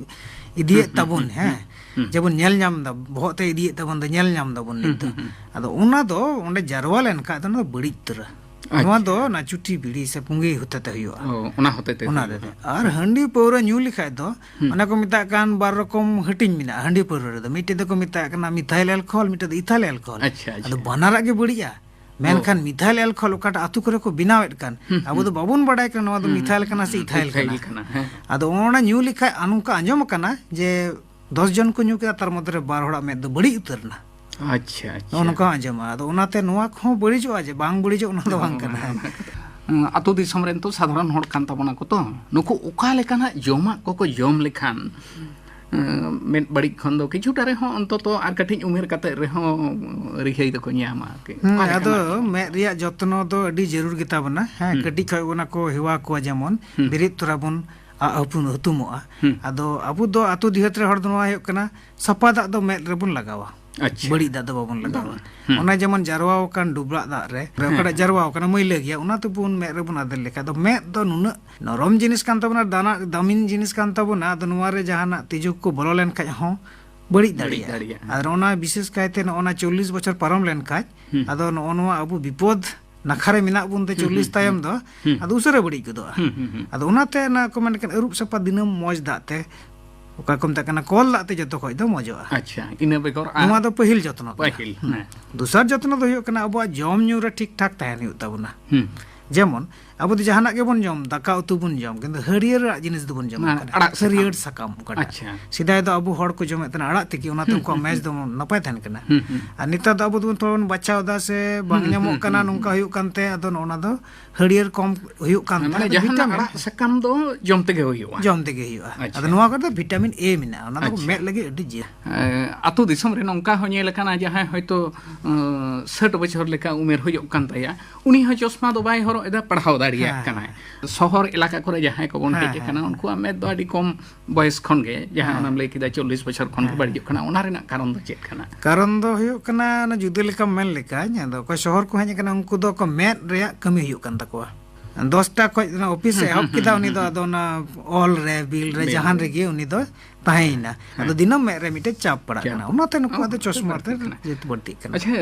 ᱤᱫᱤᱭᱮᱫ ᱦᱩᱸ, ᱦᱩᱸ, ᱛᱟᱵᱚᱱ, ᱦᱩᱸ, ᱦᱮᱸ, ᱦᱩᱸ᱾ ᱡᱮᱵᱚᱱ ᱧᱮᱞ ᱧᱟᱢ ᱮᱫᱟ, ᱵᱚᱦᱚᱜ ᱛᱮ ᱤᱫᱤᱭᱮᱫ ᱛᱟᱵᱚᱱ ᱫᱚ, ᱧᱮᱞ ᱧᱟᱢ ᱫᱟᱵᱚᱱ ᱱᱤᱛ ᱦᱩᱸ, ᱫᱚ᱾ ᱦᱩᱸ, ᱦᱩᱸ᱾ ᱟᱫᱚ ᱚᱱᱟ ᱫᱚ ᱚᱸᱰᱮ ᱡᱟᱨᱣᱟ ᱞᱮᱱᱠᱷᱟᱡ ᱫᱚ ᱚᱱᱟ ᱫᱚ ᱵᱟᱹᱲᱤᱡ ᱩᱛᱟᱹᱨᱟ᱾ ᱱᱚᱣᱟ ᱫᱚ ᱚᱱᱟ ᱪᱩᱴᱤ ᱵᱤᱲᱤ ᱥᱮ ᱯᱩᱸᱜᱤ ᱦᱚᱛᱮ ᱛᱮ ᱦᱩᱭᱩᱜᱼᱟ᱾ ᱚ, ᱚᱱᱟ ᱦᱚᱛᱮ ᱛᱮ ᱚᱱᱟ ᱦᱩᱭᱩᱜᱼᱟ᱾ ᱦᱚᱛᱮ ᱛᱮ᱾ ᱟᱨ ᱦᱟᱺᱰᱤ ᱯᱟᱹᱣᱨᱟᱹ ᱧᱩ ᱞᱮᱠᱷᱟᱡ ᱫᱚ ᱦᱩᱸ᱾ ᱚᱱᱟ ᱠᱚ ᱢᱮᱛᱟᱜ ᱠᱟᱱ ᱵᱟᱨ ᱨᱚᱠᱚᱢ ᱦᱟᱹᱴᱤᱧ ᱢᱮᱱᱟᱜᱼᱟ᱾ ᱦᱟᱺᱰᱤ ᱯᱟᱹᱣᱨᱟᱹ ᱨᱮᱫᱚ ᱢᱤᱫᱴᱮᱡ ᱫᱚᱠᱚ ᱢᱮᱛᱟᱜ ᱠᱟᱱᱟ methyl alcohol, ᱢᱤᱫᱴᱮᱡ ᱫᱚ ethyl alcohol᱾ ᱟᱪᱪᱷᱟ, ᱟᱪᱪᱷᱟ᱾ ᱟᱫᱚ ᱵᱟᱱᱟᱨᱟᱜ ᱜᱮ ᱵᱟᱹᱲᱤᱡᱼᱟ᱾ ᱢᱮᱱᱠᱷᱟᱱ ᱚ᱾ methyl alcohol ᱚᱠᱟᱴᱟᱜ ᱟᱛᱳ ᱠᱚᱨᱮ ᱠᱚ ᱵᱮᱱᱟᱣᱮᱫ ᱠᱟᱱ, ᱦᱩᱸ, ᱟᱵᱚ ᱫᱚ ᱦᱩᱸ᱾ ᱵᱟᱵᱚᱱ ᱵᱟᱰᱟᱭ ᱠᱟᱱᱟ ᱱᱚᱣᱟ ᱫᱚ ᱦᱩᱸ, methyl ᱠᱟᱱᱟ ᱥᱮ ᱦᱩᱸ, ethyl ethyl ᱠᱟᱱᱟ᱾ ᱠᱟᱱᱟ, ᱦᱮᱸ᱾ ᱟᱫᱚ ᱚᱱᱟ ᱧᱩ ᱞᱮᱠᱷᱟᱡ ᱟᱨ ᱱᱚᱝᱠᱟ ᱟᱸᱡᱚᱢ ᱟᱠᱟᱱᱟ ᱡᱮ ᱫᱚᱥ ᱡᱚᱱ ᱠᱚ ᱧᱩ ᱠᱮᱫᱟ, ᱛᱟᱨ ᱢᱚᱫᱽᱫᱷᱮ ᱨᱮ ᱵᱟᱨ ᱦᱚᱲᱟᱜ ᱢᱮᱫ ᱫᱚ ᱵᱟᱹᱲᱤᱡ ᱩᱛᱟᱹᱨ ᱮᱱᱟ᱾ ᱟᱪᱪᱷᱟ, ᱟᱪᱪᱷᱟ᱾ ᱱᱚᱜᱼᱚ ᱱᱚᱝᱠᱟ ᱦᱚᱸ ᱟᱸᱡᱚᱢᱚᱜᱼᱟ᱾ ᱟᱫᱚ ᱚᱱᱟᱛᱮ ᱱᱚᱣᱟ ᱠᱚᱦᱚᱸ ᱵᱟᱹᱲᱤᱡᱚᱜᱼᱟ, ᱡᱮ ᱵᱟᱝ ᱵᱟᱹᱲᱤᱡᱚᱜ ᱚᱱᱟ ᱫᱚ ᱵᱟᱝ ᱠᱟᱱᱟ᱾ ᱦᱮᱸ, ᱟᱹᱛᱩ ᱫᱤᱥᱚᱢ ᱨᱮᱱ ᱛᱚ ᱥᱟᱫᱷᱟᱨᱚᱱ ᱦᱚᱲ ᱠᱟᱱ ᱛᱟᱵᱚᱱᱟ ᱠᱚ ᱛᱚ, ᱱᱩᱠᱩ ᱚᱠᱟ ᱞᱮᱠᱟᱱᱟᱜ ᱡᱚᱢᱟᱜ ᱠᱚᱠᱚ ᱡᱚᱢ ᱞᱮᱠᱷᱟᱱ ᱮᱸ, ᱢᱮᱫ ᱵᱟᱹᱲᱤᱡ ᱠᱷᱚᱱ ᱫᱚ ᱠᱤᱪᱷᱩᱴᱟ ᱨᱮᱦᱚᱸ ᱚᱱᱛᱚᱛᱚ ᱟᱨ ᱠᱟᱹᱴᱤᱡ ᱩᱢᱮᱨ ᱠᱟᱛᱮ ᱨᱮᱦᱚᱸ ᱨᱤᱦᱟᱹᱭ ᱫᱚᱠᱚ ᱧᱟᱢᱟ ᱟᱨᱠᱤ᱾ ᱦᱩᱸ, ᱚᱠᱟ ᱞᱮᱠᱟᱱᱟᱜ ᱟᱫᱚ ᱠᱚ? ᱢᱮᱫ ᱨᱮᱭᱟᱜ ᱡᱚᱛᱱᱚ ᱫᱚ ᱟᱹᱰᱤ ᱡᱟᱹᱨᱩᱲ ᱜᱮᱛᱟ ᱵᱚᱱᱟ᱾ ᱦᱮᱸ, ᱦᱩᱸ᱾ ᱠᱟᱹᱴᱤᱡ ᱠᱷᱚᱡ ᱚᱱᱟ ᱠᱚ ᱦᱮᱣᱟ ᱠᱚᱣᱟ, ᱡᱮᱢᱚᱱ ᱦᱩᱸ᱾ ᱵᱮᱨᱮᱫ ᱛᱚᱨᱟ ᱵᱚᱱ ᱟᱜ ᱦᱩᱛᱩᱢ-, ᱦᱩᱛᱩᱢᱚᱜᱼᱟ᱾ ᱦᱩᱸ᱾ ᱟᱫᱚ ᱟᱵᱚ ᱫᱚ ᱟᱹᱛᱩ ᱫᱤᱦᱟᱹᱛ ᱨᱮ ᱦᱚᱲ ᱫᱚ ᱱᱚᱣᱟ ᱦᱩᱭᱩᱜ ᱠᱟᱱᱟ, ᱥᱟᱯᱷᱟ ᱫᱟᱜ ᱫᱚ ᱢᱮᱫ ᱨᱮᱵᱚᱱ ᱞᱟᱜᱟᱣᱟ᱾ ᱟᱪᱪᱷᱟ᱾ ᱵᱟᱹᱲᱤᱡ ᱫᱟᱜ ᱫᱚ ᱵᱟᱵᱚᱱ ᱞᱟᱜᱟᱣᱟ᱾ ᱵᱟᱝ᱾ ᱦᱩᱸ᱾ ᱚᱱᱟ ᱡᱮᱢᱚᱱ ᱡᱟᱨᱣᱟ ᱟᱠᱟᱱ ᱰᱩᱵᱽᱨᱟᱜ ᱫᱟᱜ ᱨᱮ, ᱦᱮᱸ, ᱚᱠᱟᱴᱟᱜ ᱦᱮᱸ᱾ ᱡᱟᱨᱣᱟ ᱟᱠᱟᱱᱟ, ᱢᱟᱹᱭᱞᱟᱹ ᱜᱮᱭᱟ, ᱚᱱᱟ ᱛᱮᱵᱚᱱ ᱢᱮᱫ ᱨᱮᱵᱚᱱ ᱟᱫᱮᱨ ᱞᱮᱠᱷᱟᱡ ᱫᱚ ᱢᱮᱫ ᱫᱚ ᱱᱩᱱᱟᱹᱜ ᱱᱚᱨᱚᱢ ᱡᱤᱱᱤᱥ ᱠᱟᱱ ᱛᱟᱵᱚᱱᱟ, ᱫᱟᱱᱟ-, ᱫᱟᱢᱤᱱ ᱡᱤᱱᱤᱥ ᱠᱟᱱ ᱛᱟᱵᱚᱱᱟ᱾ ᱟᱫᱚ ᱱᱚᱣᱟ ᱨᱮ ᱡᱟᱦᱟᱱᱟᱜ ᱛᱤᱡᱩ ᱠᱚ ᱵᱚᱞᱚ ᱞᱮᱱᱠᱷᱟᱡ ᱦᱚᱸ ᱵᱟᱹᱲᱤᱡ ᱵᱟᱹᱲᱤᱡ ᱫᱟᱲᱮᱭᱟᱜᱼᱟ᱾ ᱫᱟᱲᱮᱭᱟᱜᱼᱟ᱾ ᱟᱨ ᱚᱱᱟ ᱵᱤᱥᱮᱥ ᱠᱟᱭᱛᱮ ᱱᱚᱜᱼᱚ ᱱᱟ ᱪᱚᱞᱞᱤᱥ ᱵᱚᱪᱷᱚᱨ ᱯᱟᱨᱚᱢ ᱞᱮᱱᱠᱷᱟᱡ, ᱦᱩᱸ᱾ ᱟᱫᱚ ᱱᱚᱜᱼᱚ ᱱᱚᱣᱟ ᱟᱵᱚ ᱵᱤᱯᱚᱫ ᱱᱟᱠᱷᱟ ᱨᱮ ᱢᱮᱱᱟᱜ ᱵᱚᱱ ᱛᱮ ᱦᱩᱸ, ᱪᱚᱞᱞᱤᱥ ᱦᱩᱸ, ᱛᱟᱭᱚᱢ ᱦᱩᱸ᱾ ᱫᱚ, ᱦᱩᱸ᱾ ᱟᱫᱚ ᱩᱥᱟᱹᱨᱟ ᱵᱟᱹᱲᱤᱡ ᱜᱚᱫᱚᱜᱼᱟ᱾ ᱦᱩᱸ, ᱦᱩᱸ, ᱦᱩᱸ᱾ ᱟᱫᱚ ᱚᱱᱟᱛᱮ ᱚᱱᱟ ᱠᱚ ᱢᱮᱱ ᱞᱮᱠᱷᱟᱱ ᱟᱹᱨᱩᱵ ᱥᱟᱯᱷᱟ ᱫᱤᱱᱟᱹᱢ ᱢᱚᱡᱽ ᱫᱟᱜ ᱛᱮ, ᱚᱠᱟ ᱠᱚ ᱢᱮᱛᱟᱜ ᱠᱟᱱᱟ ᱠᱚᱞ ᱫᱟᱜ ᱛᱮ, ᱡᱚᱛᱚ ᱠᱷᱚᱡ ᱫᱚ ᱢᱚᱡᱚᱜᱼᱟ᱾ ᱟᱪᱪᱷᱟ, ᱤᱱᱟᱹ ᱵᱮᱜᱚᱨ ᱟᱨ ᱱᱚᱣᱟ ᱫᱚ ᱯᱟᱹᱦᱤᱞ ᱡᱚᱛᱱᱚ ᱠᱟᱱᱟ᱾ ᱯᱟᱹᱦᱤᱞ, ᱦᱩᱸ᱾ ᱦᱮᱸ᱾ ᱫᱚᱥᱟᱨ ᱡᱚᱛᱱᱚ ᱫᱚ ᱦᱩᱭᱩᱜ ᱠᱟᱱᱟ ᱟᱵᱚᱣᱟᱜ ᱡᱚᱢ ᱧᱩ ᱨᱮ ᱴᱷᱤᱠ ᱴᱷᱟᱠ ᱛᱟᱦᱮᱱ ᱦᱩᱭᱩᱜ ᱛᱟᱵᱚᱱᱟ᱾ ᱦᱩᱸ᱾ ᱡᱮᱢᱚᱱ ᱟᱵᱚ ᱫᱚ ᱡᱟᱦᱟᱱᱟᱜ ᱜᱮᱵᱚᱱ ᱡᱚᱢ, ᱫᱟᱠᱟ ᱩᱛᱩ ᱵᱚᱱ ᱡᱚᱢ, ᱠᱤᱱᱛᱩ ᱦᱟᱹᱨᱭᱟᱹᱲᱟᱜ ᱡᱤᱱᱤᱥ ᱫᱚᱵᱚᱱ ᱡᱚᱢ ᱦᱮᱸ, ᱠᱟᱱᱟ᱾ ᱟᱲᱟᱜ ᱥᱟᱠᱟᱢ᱾ ᱦᱟᱹᱨᱭᱟᱹᱲ ᱥᱟᱠᱟᱢ ᱚᱠᱟᱴᱟᱜ᱾ ᱟᱪᱪᱷᱟ᱾ ᱥᱮᱫᱟᱭ ᱫᱚ ᱟᱵᱚ ᱦᱚᱲ ᱠᱚ ᱡᱚᱢᱮᱫ ᱛᱟᱦᱮᱱᱟ ᱟᱲᱟᱜ ᱛᱤᱠᱤ, ᱚᱱᱟᱛᱮ ᱦᱩᱸ, ᱩᱱᱠᱩᱣᱟᱜ ᱦᱩᱸ, ᱢᱮᱡᱽ ᱦᱩᱸ᱾ ᱫᱚ ᱱᱟᱯᱟᱭ ᱛᱟᱦᱮᱱ ᱠᱟᱱᱟ᱾ ᱦᱩᱸ, ᱦᱩᱸ᱾ ᱟᱨ ᱱᱮᱛᱟᱨ ᱫᱚ ᱟᱵᱚ ᱫᱚᱵᱚᱱ ᱛᱷᱚᱲᱟ ᱵᱚᱱ ᱵᱟᱪᱷᱟᱣ ᱮᱫᱟ ᱥᱮ ᱵᱟᱝ ᱦᱩᱸ, ᱧᱟᱢᱚᱜ ᱦᱩᱸ, ᱠᱟᱱᱟ, ᱦᱩᱸ, ᱱᱚᱝᱠᱟ ᱦᱩᱸ᱾ ᱦᱩᱭᱩᱜ ᱠᱟᱱᱛᱮ, ᱟᱫᱚ ᱱᱚᱜᱼᱚ ᱱᱟ ᱫᱚ ᱦᱟᱹᱨᱭᱟᱹᱲ ᱠᱚᱢ ᱦᱩᱭᱩᱜ ᱠᱟᱱᱛᱮ, ᱢᱟᱱᱮ ᱟᱫᱚ ᱡᱟᱦᱟᱱᱟᱜ ᱵᱷᱤᱴᱟᱢᱤᱱ ᱟᱲᱟᱜ ᱥᱟᱠᱟᱢ ᱫᱚ ᱡᱚᱢ ᱛᱮᱜᱮ ᱦᱩᱭᱩᱜᱼᱟ᱾ ᱡᱚᱢ ᱛᱮᱜᱮ ᱦᱩᱭᱩᱜᱼᱟ᱾ ᱟᱪᱪᱷᱟ᱾ ᱟᱫᱚ ᱱᱚᱣᱟ ᱠᱚᱨᱮ ᱫᱚ ᱵᱷᱤᱴᱟᱢᱤᱱ ᱮ ᱢᱮᱱᱟᱜᱼᱟ, ᱚᱱᱟ ᱫᱚ ᱟᱪᱪᱷᱟ᱾ ᱢᱮᱫ ᱞᱟᱹᱜᱤᱫ ᱟᱹᱰᱤ ᱡᱤᱭᱟᱹ᱾ ᱮᱸ, ᱟᱛᱳ ᱫᱤᱥᱚᱢ ᱨᱮ ᱱᱚᱝᱠᱟ ᱦᱚᱸ ᱧᱮᱞ ᱟᱠᱟᱱᱟ, ᱡᱟᱦᱟᱸᱭ ᱦᱚᱭᱛᱳ, ᱮᱸ, ᱥᱟᱴ ᱵᱚᱪᱷᱚᱨ ᱞᱮᱠᱟ ᱩᱢᱮᱨ ᱦᱩᱭᱩᱜ ᱠᱟᱱ ᱛᱟᱭᱟ, ᱩᱱᱤ ᱦᱚᱸ ᱪᱚᱥᱢᱟ ᱫᱚ ᱵᱟᱭ ᱦᱚᱨᱚᱜ ᱮᱫᱟ, ᱯᱟᱲᱦᱟᱣ ᱫᱟᱲᱮᱭᱟᱜ ᱦᱮᱸ, ᱠᱟᱱᱟᱭ᱾ ᱦᱮᱸ᱾ ᱥᱚᱦᱚᱨ ᱮᱞᱟᱠᱟ ᱠᱚᱨᱮ ᱡᱟᱦᱟᱸᱭ ᱠᱚᱵᱚᱱ ᱦᱮᱸ, ᱦᱮᱡ ᱦᱮᱸ, ᱟᱠᱟᱱᱟ, ᱦᱮᱸ᱾ ᱩᱱᱠᱩᱣᱟᱜ ᱢᱮᱫ ᱫᱚ ᱟᱹᱰᱤ ᱠᱚᱢ ᱵᱚᱭᱮᱥ ᱠᱷᱚᱱ ᱜᱮ, ᱡᱟᱦᱟᱸ ᱦᱮᱸ᱾ ᱚᱱᱟᱢ ᱞᱟᱹᱭ ᱠᱮᱫᱟ, ᱪᱚᱞᱞᱤᱥ ᱵᱚᱪᱷᱚᱨ ᱠᱷᱚᱱ ᱜᱮ ᱦᱮᱸ᱾ ᱵᱟᱹᱲᱤᱡᱚᱜ ᱠᱟᱱᱟ, ᱚᱱᱟ ᱨᱮᱱᱟᱜ ᱠᱟᱨᱚᱱ ᱫᱚ ᱪᱮᱫ ᱠᱟᱱᱟ? ᱠᱟᱨᱚᱱ ᱫᱚ ᱦᱩᱭᱩᱜ ᱠᱟᱱᱟ, ᱚᱱᱟ ᱡᱩᱫᱟᱹ ᱞᱮᱠᱟᱢ ᱢᱮᱱ ᱞᱮᱠᱷᱟᱱ, ᱟᱫᱚ ᱚᱠᱚᱭ ᱥᱚᱦᱚᱨ ᱠᱚ ᱦᱮᱡ ᱟᱠᱟᱱᱟ, ᱩᱱᱠᱩ ᱫᱚ ᱟᱠᱚ ᱢᱮᱫ ᱨᱮᱭᱟᱜ ᱠᱟᱹᱢᱤ ᱦᱩᱭᱩᱜ ᱠᱟᱱ ᱛᱟᱠᱚᱣᱟ᱾ ᱫᱚᱥᱴᱟ ᱠᱷᱚᱡ ᱚᱱᱟ ᱚᱯᱷᱤᱥ ᱮ ᱮᱦᱚᱵ ᱠᱮᱫᱟ, ᱩᱱᱤ ᱫᱚ ᱟᱫᱚ ᱚᱱᱟ ᱚᱞ ᱨᱮ, ᱵᱤᱞ ᱨᱮ, ᱡᱟᱦᱟᱱ ᱨᱮᱜᱮ ᱩᱱᱤ ᱫᱚ ᱛᱟᱦᱮᱸᱭᱮᱱᱟ᱾ ᱟᱫᱚ ᱫᱤᱱᱟᱹᱢ ᱢᱮᱫ ᱨᱮ ᱢᱤᱫᱴᱮᱡ ᱪᱟᱯ ᱯᱟᱲᱟᱜ ᱠᱟᱱᱟ, ᱚᱱᱟᱛᱮ ᱱᱩᱠᱩᱣᱟᱜ ᱫᱚ ᱪᱚᱥᱢᱟ ᱛᱮ ᱡᱮᱛᱩ ᱵᱟᱹᱲᱛᱤᱜ ᱠᱟᱱᱟ᱾ ᱟᱪᱪᱷᱟ,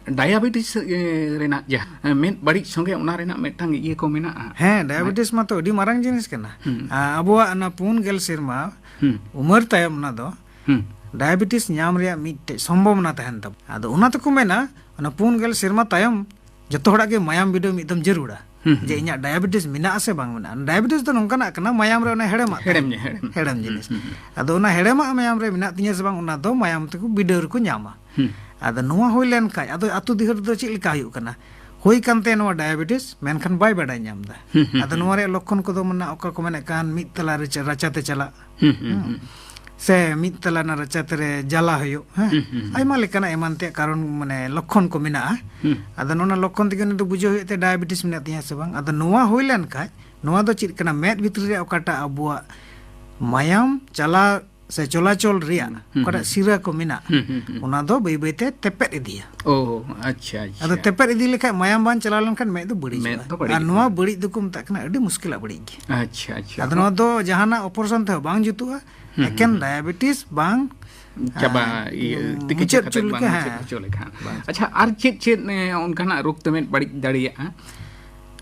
ᱰᱟᱭᱟᱵᱮᱴᱤᱥ ᱨᱮᱱᱟᱜ ᱡᱟᱦᱟᱸ ᱢᱮᱫ ᱵᱟᱹᱲᱤᱡ ᱥᱚᱸᱜᱮ ᱚᱱᱟ ᱨᱮᱱᱟᱜ ᱢᱤᱫᱴᱟᱝ ᱤᱭᱟᱹ ᱠᱚ ᱢᱮᱱᱟᱜᱼᱟ? ᱦᱮᱸ, ᱰᱟᱭᱟᱵᱮᱴᱤᱥ ᱢᱟᱛᱚ ᱟᱹᱰᱤ ᱢᱟᱨᱟᱝ ᱡᱤᱱᱤᱥ ᱠᱟᱱᱟ᱾ ᱟᱵᱚᱣᱟᱜ ᱚᱱᱟ ᱯᱩᱱ ᱜᱮᱞ ᱥᱮᱨᱢᱟ ᱩᱢᱮᱨ ᱛᱟᱭᱚᱢ ᱚᱱᱟ ᱫᱚ ᱰᱟᱭᱟᱵᱮᱴᱤᱥ ᱧᱟᱢ ᱨᱮᱭᱟᱜ ᱢᱤᱫᱴᱮᱡ ᱥᱚᱢᱵᱷᱚᱵᱚᱱᱟ ᱛᱟᱦᱮᱱ ᱛᱟᱵᱚᱱᱟ᱾ ᱟᱫᱚ ᱚᱱᱟ ᱛᱮᱠᱚ ᱢᱮᱱᱟ, ᱚᱱᱟ ᱯᱩᱱ ᱜᱮᱞ ᱥᱮᱨᱢᱟ ᱛᱟᱭᱚᱢ ᱡᱚᱛᱚ ᱦᱚᱲᱟᱜ ᱜᱮ ᱢᱟᱭᱟᱢ ᱵᱤᱰᱟᱹᱣ ᱢᱤᱫ ᱫᱚᱢ ᱡᱟᱹᱨᱩᱲᱟ᱾ ᱡᱮ ᱤᱧᱟᱹᱜ ᱰᱟᱭᱟᱵᱮᱴᱤᱥ ᱢᱮᱱᱟᱜᱼᱟ ᱥᱮ ᱵᱟᱝ ᱢᱮᱱᱟᱜᱼᱟ᱾ ᱰᱟᱭᱟᱵᱮᱴᱤᱥ ᱫᱚ ᱱᱚᱝᱠᱟᱱᱟᱜ ᱠᱟᱱᱟ, ᱢᱟᱭᱟᱢ ᱨᱮ ᱚᱱᱟ ᱦᱮᱲᱮᱢᱟᱜ ᱛᱟᱦᱮᱱᱟ᱾ ᱦᱮᱲᱮᱢ ᱡᱤᱱᱤᱥ᱾ ᱟᱫᱚ ᱚᱱᱟ ᱦᱮᱲᱮᱢᱟᱜ ᱢᱟᱭᱟᱢ ᱨᱮ ᱢᱮᱱᱟᱜ ᱛᱤᱧᱟᱹ ᱥᱮ ᱵᱟᱝ, ᱚᱱᱟ ᱫᱚ ᱢᱟᱭᱟᱢ ᱛᱮᱠᱚ ᱵᱤᱰᱟᱹᱣ ᱨᱮᱠᱚ ᱧᱟᱢᱟ᱾ ᱟᱫᱚ ᱱᱚᱣᱟ ᱦᱩᱭ ᱞᱮᱱ ᱠᱷᱟᱡ, ᱟᱫᱚ ᱟᱹᱛᱩ ᱫᱤᱦᱟᱹ ᱨᱮᱫᱚ ᱪᱮᱫ ᱞᱮᱠᱟ ᱦᱩᱭᱩᱜ ᱠᱟᱱᱟ? ᱦᱩᱭ ᱠᱟᱱ ᱛᱟᱭᱟ ᱱᱚᱣᱟ ᱰᱟᱭᱟᱵᱮᱴᱤᱥ, ᱢᱮᱱᱠᱷᱟᱱ ᱵᱟᱭ ᱵᱟᱰᱟᱭ ᱧᱟᱢ ᱮᱫᱟ᱾ ᱟᱫᱚ ᱱᱚᱣᱟ ᱨᱮᱭᱟᱜ ᱞᱚᱠᱠᱷᱚᱱ ᱠᱚᱫᱚ ᱢᱮᱱᱟᱜᱼᱟ, ᱚᱠᱟ ᱠᱚ ᱢᱮᱱᱮᱫ ᱠᱟᱱ ᱢᱤᱫ ᱛᱟᱞᱟ ᱨᱮ ᱪᱟ-, ᱨᱟᱪᱟ ᱛᱮ ᱪᱟᱞᱟᱜ, ᱥᱮ ᱢᱤᱫ ᱛᱟᱞᱟ ᱨᱮᱱᱟᱜ ᱨᱟᱪᱟ ᱛᱮᱨᱮ ᱡᱟᱞᱟ ᱦᱩᱭᱩᱜ, ᱦᱮᱸ, ᱟᱭᱢᱟ ᱞᱮᱠᱟᱱᱟᱜ ᱮᱢᱟᱱ ᱛᱮᱭᱟᱜ ᱠᱟᱨᱚᱱ, ᱢᱟᱱᱮ, ᱞᱚᱠᱠᱷᱚᱱ ᱠᱚ ᱢᱮᱱᱟᱜᱼᱟ᱾ ᱟᱫᱚ ᱱᱚᱣᱟ ᱞᱚᱠᱠᱷᱚᱱ ᱛᱮᱜᱮ ᱩᱱᱤ ᱫᱚ ᱵᱩᱡᱷᱟᱹᱣ ᱦᱩᱭᱩᱜ ᱛᱟᱭᱟ ᱰᱟᱭᱟᱵᱮᱴᱤᱥ ᱢᱮᱱᱟᱜ ᱛᱤᱧᱟᱹ ᱥᱮ ᱵᱟᱝ᱾ ᱟᱫᱚ ᱱᱚᱣᱟ ᱦᱩᱭ ᱞᱮᱱ ᱠᱷᱟᱡ, ᱱᱚᱣᱟ ᱫᱚ ᱪᱮᱫ ᱠᱟᱱᱟ, ᱢᱮᱫ ᱵᱷᱤᱛᱨᱤ ᱨᱮ ᱚᱠᱟᱴᱟᱜ ᱟᱵᱚᱣᱟᱜ ᱢᱟᱭᱟᱢ ᱪᱟᱞᱟᱣ ᱥᱮ ᱪᱚᱞᱟᱪᱚᱞ ᱨᱮᱭᱟᱜ ᱚᱠᱟᱴᱟᱜ ᱥᱤᱨᱟᱹ ᱠᱚ ᱢᱮᱱᱟᱜ, ᱚᱱᱟ ᱫᱚ ᱵᱟᱹᱭ ᱵᱟᱹᱭ ᱛᱮ ᱛᱮᱯᱮᱫ ᱤᱫᱤᱭᱟ᱾ ᱚ, ᱟᱪᱪᱷᱟ, ᱟᱪᱪᱷᱟ᱾ ᱟᱫᱚ ᱛᱮᱯᱮᱫ ᱤᱫᱤ ᱞᱮᱠᱷᱟᱡ, ᱢᱟᱭᱟᱢ ᱵᱟᱝ ᱪᱟᱞᱟᱣ ᱞᱮᱱᱠᱷᱟᱱ ᱢᱮᱫ ᱫᱚ ᱵᱟᱹᱲᱤᱡᱚᱜᱼᱟ᱾ ᱢᱮᱫ ᱫᱚ ᱵᱟᱹᱲᱤᱡᱚᱜᱼᱟ᱾ ᱟᱨ ᱱᱚᱣᱟ ᱵᱟᱹᱲᱤᱡ ᱫᱚᱠᱚ ᱢᱮᱛᱟᱜ ᱠᱟᱱᱟ ᱟᱹᱰᱤ ᱢᱩᱥᱠᱤᱞᱟᱜ ᱵᱟᱹᱲᱤᱡ ᱜᱮ᱾ ᱟᱪᱪᱷᱟ, ᱟᱪᱪᱷᱟ᱾ ᱟᱫᱚ ᱱᱚᱣᱟ ᱫᱚ ᱡᱟᱦᱟᱱᱟᱜ ᱚᱯᱟᱨᱮᱥᱚᱱ ᱛᱮᱦᱚᱸ ᱵᱟᱝ ᱡᱩᱛᱩᱜᱼᱟ, ᱮᱠᱮᱱ ᱰᱟᱭᱟᱵᱮᱴᱤᱥ ᱵᱟᱝ, ᱪᱟᱵᱟ, ᱟᱨ, ᱤᱭᱟᱹ, ᱩᱸ, ᱛᱤᱠᱤᱪᱪᱷᱟ ᱢᱩᱪᱟᱹᱫ ᱠᱟᱛᱮ ᱦᱚᱪᱚ ᱵᱟᱝ ᱞᱮᱠᱟ, ᱢᱩᱪᱟᱹᱫ ᱦᱮᱸ᱾ ᱦᱚᱪᱚ ᱞᱮᱠᱷᱟᱱ᱾ ᱟᱪᱪᱷᱟ, ᱟᱨ ᱪᱮᱫ ᱪᱮᱫ, ᱮ, ᱚᱱᱠᱟᱱᱟᱜ ᱨᱳᱜᱽ ᱛᱮ ᱢᱮᱫ ᱵᱟᱹᱲᱤᱡ ᱫᱟᱲᱮᱭᱟᱜᱼᱟ?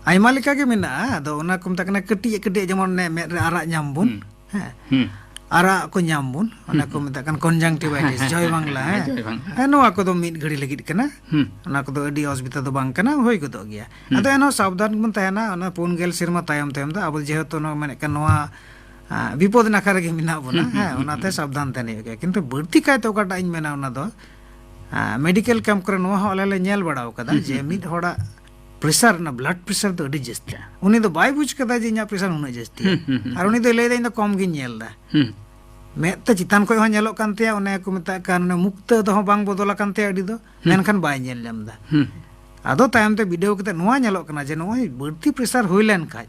ᱟᱭᱢᱟ ᱞᱮᱠᱟ ᱜᱮ ᱢᱮᱱᱟᱜᱼᱟ᱾ ᱟᱫᱚ ᱚᱱᱟ ᱠᱚ ᱢᱮᱛᱟᱜ ᱠᱟᱱᱟ ᱠᱟᱹᱴᱤᱡ ᱠᱟᱹᱴᱤᱡ, ᱡᱮᱢᱚᱱ ᱚᱱᱮ ᱢᱮᱫ ᱨᱮ ᱟᱨᱟᱜ ᱧᱟᱢ ᱵᱚᱱ, ᱦᱮᱸ, ᱦᱩᱸ᱾ ᱟᱨᱟᱜ ᱠᱚ ᱧᱟᱢ ᱵᱚᱱ, ᱚᱱᱟ ᱠᱚ ᱢᱮᱛᱟᱜ ᱠᱟᱱ ᱠᱚᱱᱡᱟᱝᱴᱤᱵᱷᱟᱭᱴᱤᱥ, ᱡᱚᱭ ᱵᱟᱝᱞᱟ, ᱦᱮᱸ, ᱡᱚᱭ ᱵᱟᱝᱞᱟ᱾ ᱦᱮᱸ, ᱱᱚᱣᱟ ᱠᱚᱫᱚ ᱢᱤᱫ ᱜᱷᱟᱹᱲᱤ ᱞᱟᱹᱜᱤᱫ ᱠᱟᱱᱟ᱾ ᱦᱩᱸ᱾ ᱚᱱᱟ ᱠᱚᱫᱚ ᱟᱹᱰᱤ ᱚᱥᱩᱵᱤᱫᱷᱟ ᱫᱚ ᱵᱟᱝ ᱠᱟᱱᱟ, ᱦᱩᱭ ᱜᱚᱫᱚᱜ ᱜᱮᱭᱟ᱾ ᱟᱫᱚ ᱮᱱᱦᱚᱸ ᱥᱟᱵᱫᱷᱟᱱ ᱵᱚᱱ ᱛᱟᱦᱮᱱᱟ᱾ ᱚᱱᱟ ᱯᱩᱱ ᱜᱮᱞ ᱥᱮᱨᱢᱟ ᱛᱟᱭᱚᱢ ᱛᱟᱭᱚᱢ ᱫᱚ ᱟᱵᱚ ᱡᱮᱦᱮᱛᱩ ᱱᱚᱣᱟ ᱢᱮᱱᱮᱫ ᱠᱟᱱ ᱱᱚᱣᱟ, ᱟ, ᱵᱤᱯᱚᱫ ᱱᱟᱠᱷᱟ ᱨᱮᱜᱮ ᱢᱮᱱᱟᱜ ᱵᱚᱱᱟ, ᱦᱮᱸ, ᱚᱱᱟᱛᱮ ᱥᱟᱵᱫᱷᱟᱱ ᱛᱟᱦᱮᱱ ᱦᱩᱭᱩᱜ ᱜᱮᱭᱟ᱾ ᱠᱤᱱᱛᱩ ᱵᱟᱹᱲᱛᱤ ᱠᱟᱭᱛᱮ ᱚᱠᱟᱴᱟᱜ ᱤᱧ ᱢᱮᱱᱟ, ᱚᱱᱟ ᱫᱚ, ᱟ, ᱢᱮᱰᱤᱠᱮᱞ ᱠᱮᱢᱯ ᱠᱚᱨᱮ ᱱᱚᱣᱟ ᱦᱚᱸ ᱟᱞᱮ ᱞᱮ ᱧᱮᱞ ᱵᱟᱲᱟ ᱟᱠᱟᱫᱟ ᱡᱮ ᱢᱤᱫ ᱦᱚᱲᱟᱜ ᱯᱨᱮᱥᱟᱨ, ᱚᱱᱟ ᱵᱞᱟᱰ ᱯᱨᱮᱥᱟᱨ ᱫᱚ ᱟᱹᱰᱤ ᱡᱟᱹᱥᱛᱤ᱾ ᱩᱱᱤ ᱫᱚ ᱵᱟᱭ ᱵᱩᱡᱽ ᱠᱟᱫᱟ ᱡᱮ ᱤᱧᱟᱹᱜ ᱯᱨᱮᱥᱟᱨ ᱩᱱᱟᱹᱜ ᱡᱟᱹᱥᱛᱤ᱾ ᱟᱨ ᱩᱱᱤ ᱫᱚᱭ ᱞᱟᱹᱭᱫᱟ, "ᱤᱧ ᱫᱚ ᱠᱚᱢ ᱜᱤᱧ ᱧᱮᱞ ᱮᱫᱟ᱾" ᱦᱩᱸ᱾ ᱢᱮᱫ ᱛᱮ ᱪᱮᱛᱟᱱ ᱠᱷᱚᱡ ᱦᱚᱸ ᱧᱮᱞᱚᱜ ᱠᱟᱱ ᱛᱟᱭᱟ, ᱚᱱᱮ ᱠᱚ ᱢᱮᱛᱟᱜ ᱠᱟᱱ, ᱚᱱᱮ ᱢᱩᱠᱛᱟᱹ ᱫᱚᱦᱚ ᱵᱟᱝ ᱵᱚᱫᱚᱞ ᱟᱠᱟᱱ ᱛᱟᱭᱟ ᱟᱹᱰᱤ ᱫᱚ, ᱢᱮᱱᱠᱷᱟᱱ ᱵᱟᱭ ᱧᱮᱞ ᱧᱟᱢ ᱮᱫᱟ᱾ ᱟᱫᱚ ᱛᱟᱭᱚᱢ ᱛᱮ ᱵᱤᱰᱟᱹᱣ ᱠᱟᱛᱮ ᱱᱚᱣᱟ ᱧᱮᱞᱚᱜ ᱠᱟᱱᱟ ᱡᱮ ᱱᱚᱜᱼᱚᱭ ᱵᱟᱹᱲᱛᱤ ᱯᱨᱮᱥᱟᱨ ᱦᱩᱭ ᱞᱮᱱ ᱠᱷᱟᱡ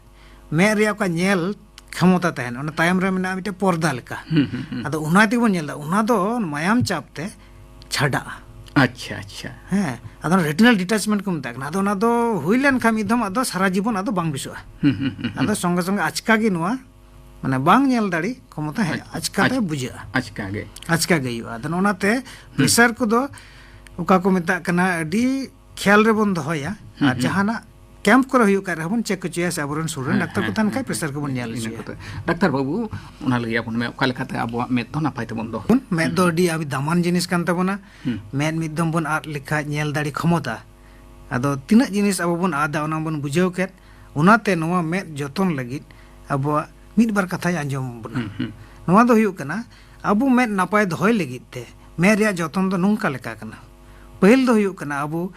ᱢᱮᱫ ᱨᱮᱭᱟᱜ ᱚᱠᱟ ᱧᱮᱞ ᱠᱷᱚᱢᱚᱛᱟ ᱛᱟᱦᱮᱱ, ᱚᱱᱟ ᱛᱟᱭᱚᱢ ᱨᱮ ᱢᱮᱱᱟᱜᱼᱟ ᱢᱤᱫᱴᱮᱡ ᱯᱚᱨᱫᱟ ᱞᱮᱠᱟ᱾ ᱟᱫᱚ ᱚᱱᱟ ᱛᱮᱜᱮ ᱵᱚᱱ ᱧᱮᱞ ᱮᱫᱟ, ᱚᱱᱟ ᱫᱚ ᱢᱟᱭᱟᱢ ᱪᱟᱯ ᱛᱮ ᱪᱷᱟᱰᱟᱜᱼᱟ᱾ ᱟᱪᱪᱷᱟ, ᱟᱪᱪᱷᱟ᱾ ᱦᱮᱸ, ᱟᱫᱚ ᱚᱱᱟ ᱨᱮᱴᱤᱱᱟᱞ ᱰᱤᱴᱟᱪᱢᱮᱱᱴ ᱠᱚ ᱢᱮᱛᱟᱜ ᱠᱟᱱᱟ᱾ ᱟᱫᱚ ᱚᱱᱟ ᱫᱚ ᱦᱩᱭ ᱞᱮᱱᱠᱷᱟᱱ ᱢᱤᱫ ᱫᱷᱚᱢ ᱟᱫᱚ ᱥᱟᱨᱟ ᱡᱤᱵᱚᱱ ᱟᱫᱚ ᱵᱟᱝ ᱵᱮᱥᱚᱜᱼᱟ᱾ ᱦᱩᱸ, ᱦᱩᱸ, ᱦᱩᱸ, ᱟᱫᱚ ᱦᱩᱸ᱾ ᱥᱚᱸᱜᱮ ᱥᱚᱸᱜᱮ ᱟᱪᱠᱟ ᱜᱮ ᱱᱚᱣᱟ, ᱢᱟᱱᱮ, ᱵᱟᱝ ᱧᱮᱞ ᱫᱟᱲᱮ ᱠᱷᱚᱢᱚᱛᱟ ᱦᱮᱡ ᱟᱪ-, ᱟᱪᱠᱟ ᱛᱮ ᱟᱪ-, ᱵᱩᱡᱷᱟᱹᱜᱼᱟ᱾ ᱟᱪᱠᱟ ᱜᱮ᱾ ᱟᱪᱠᱟ ᱜᱮ ᱦᱩᱭᱩᱜᱼᱟ᱾ ᱟᱫᱚ ᱚᱱᱟᱛᱮ ᱦᱩᱸ᱾ ᱯᱨᱮᱥᱟᱨ ᱠᱚᱫᱚ ᱚᱠᱟ ᱠᱚ ᱢᱮᱛᱟᱜ ᱠᱟᱱᱟ, ᱟᱹᱰᱤ ᱠᱷᱮᱭᱟᱞ ᱨᱮᱵᱚᱱ ᱫᱚᱦᱚᱭᱟ᱾ ᱦᱩᱸ, ᱟᱨ ᱦᱩᱸ᱾ ᱡᱟᱦᱟᱱᱟᱜ ᱠᱮᱢᱯ ᱠᱚᱨᱮ ᱦᱩᱭᱩᱜ ᱠᱟᱱ ᱨᱮᱦᱚᱸ ᱵᱚᱱ ᱪᱮᱠ ᱦᱚᱪᱚᱭᱟ, ᱥᱮ ᱟᱵᱚᱨᱮᱱ ᱥᱩᱨ ᱨᱮᱱ ᱦᱮᱸ, ᱰᱟᱠᱛᱟᱨ ᱠᱚ ᱦᱮᱸ, ᱛᱟᱦᱮᱱ ᱦᱮᱸ, ᱠᱷᱟᱡ ᱯᱨᱮᱥᱟᱨ ᱠᱚᱵᱚᱱ ᱧᱮᱞ ᱤᱱᱟᱹ ᱦᱚᱪᱚᱭᱟ᱾ ᱠᱚᱛᱮ᱾ ᱰᱟᱠᱛᱟᱨ ᱵᱟᱹᱵᱩ, ᱚᱱᱟ ᱞᱟᱹᱜᱤᱫ ᱟᱵᱚ ᱢᱮ-, ᱚᱠᱟ ᱞᱮᱠᱟᱛᱮ ᱟᱵᱚᱣᱟᱜ ᱢᱮᱫ ᱫᱚ ᱱᱟᱯᱟᱭ ᱛᱮᱵᱚᱱ ᱫᱚᱦᱚ? ᱦᱩᱸ, ᱢᱮᱫ ᱫᱚ ᱦᱩᱸ᱾ ᱟᱹᱰᱤ ᱟᱹᱰᱤ ᱫᱟᱢᱟᱱ ᱡᱤᱱᱤᱥ ᱠᱟᱱ ᱛᱟᱵᱚᱱᱟ᱾ ᱦᱩᱸ᱾ ᱢᱮᱫ ᱢᱤᱫ ᱫᱚᱢ ᱵᱚᱱ ᱟᱫ ᱞᱮᱠᱷᱟᱡ ᱧᱮᱞ ᱫᱟᱲᱮ ᱠᱷᱚᱢᱚᱛᱟ᱾ ᱟᱫᱚ ᱛᱤᱱᱟᱹᱜ ᱡᱤᱱᱤᱥ ᱟᱵᱚ ᱵᱚᱱ ᱟᱫᱟ, ᱚᱱᱟ ᱵᱚᱱ ᱵᱩᱡᱷᱟᱹᱣ ᱠᱮᱫ, ᱚᱱᱟᱛᱮ ᱱᱚᱣᱟ ᱢᱮᱫ ᱡᱚᱛᱚᱱ ᱞᱟᱹᱜᱤᱫ ᱟᱵᱚᱣᱟᱜ ᱢᱤᱫ ᱵᱟᱨ ᱠᱟᱛᱷᱟᱧ ᱟᱸᱡᱚᱢ ᱵᱚᱱᱟ᱾ ᱦᱩᱸ, ᱦᱩᱸ᱾ ᱱᱚᱣᱟ ᱫᱚ ᱦᱩᱭᱩᱜ ᱠᱟᱱᱟ, ᱟᱵᱚ ᱢᱮᱫ ᱱᱟᱯᱟᱭ ᱫᱚᱦᱚᱭ ᱞᱟᱹᱜᱤᱫ ᱛᱮ ᱢᱮᱫ ᱨᱮᱭᱟᱜ ᱡᱚᱛᱚᱱ ᱫᱚ ᱱᱚᱝᱠᱟ ᱞᱮᱠᱟ ᱠᱟᱱᱟ᱾ ᱯᱟᱹᱦᱤᱞ ᱫᱚ ᱦᱩᱭᱩᱜ ᱠᱟᱱᱟ, ᱟᱵᱚ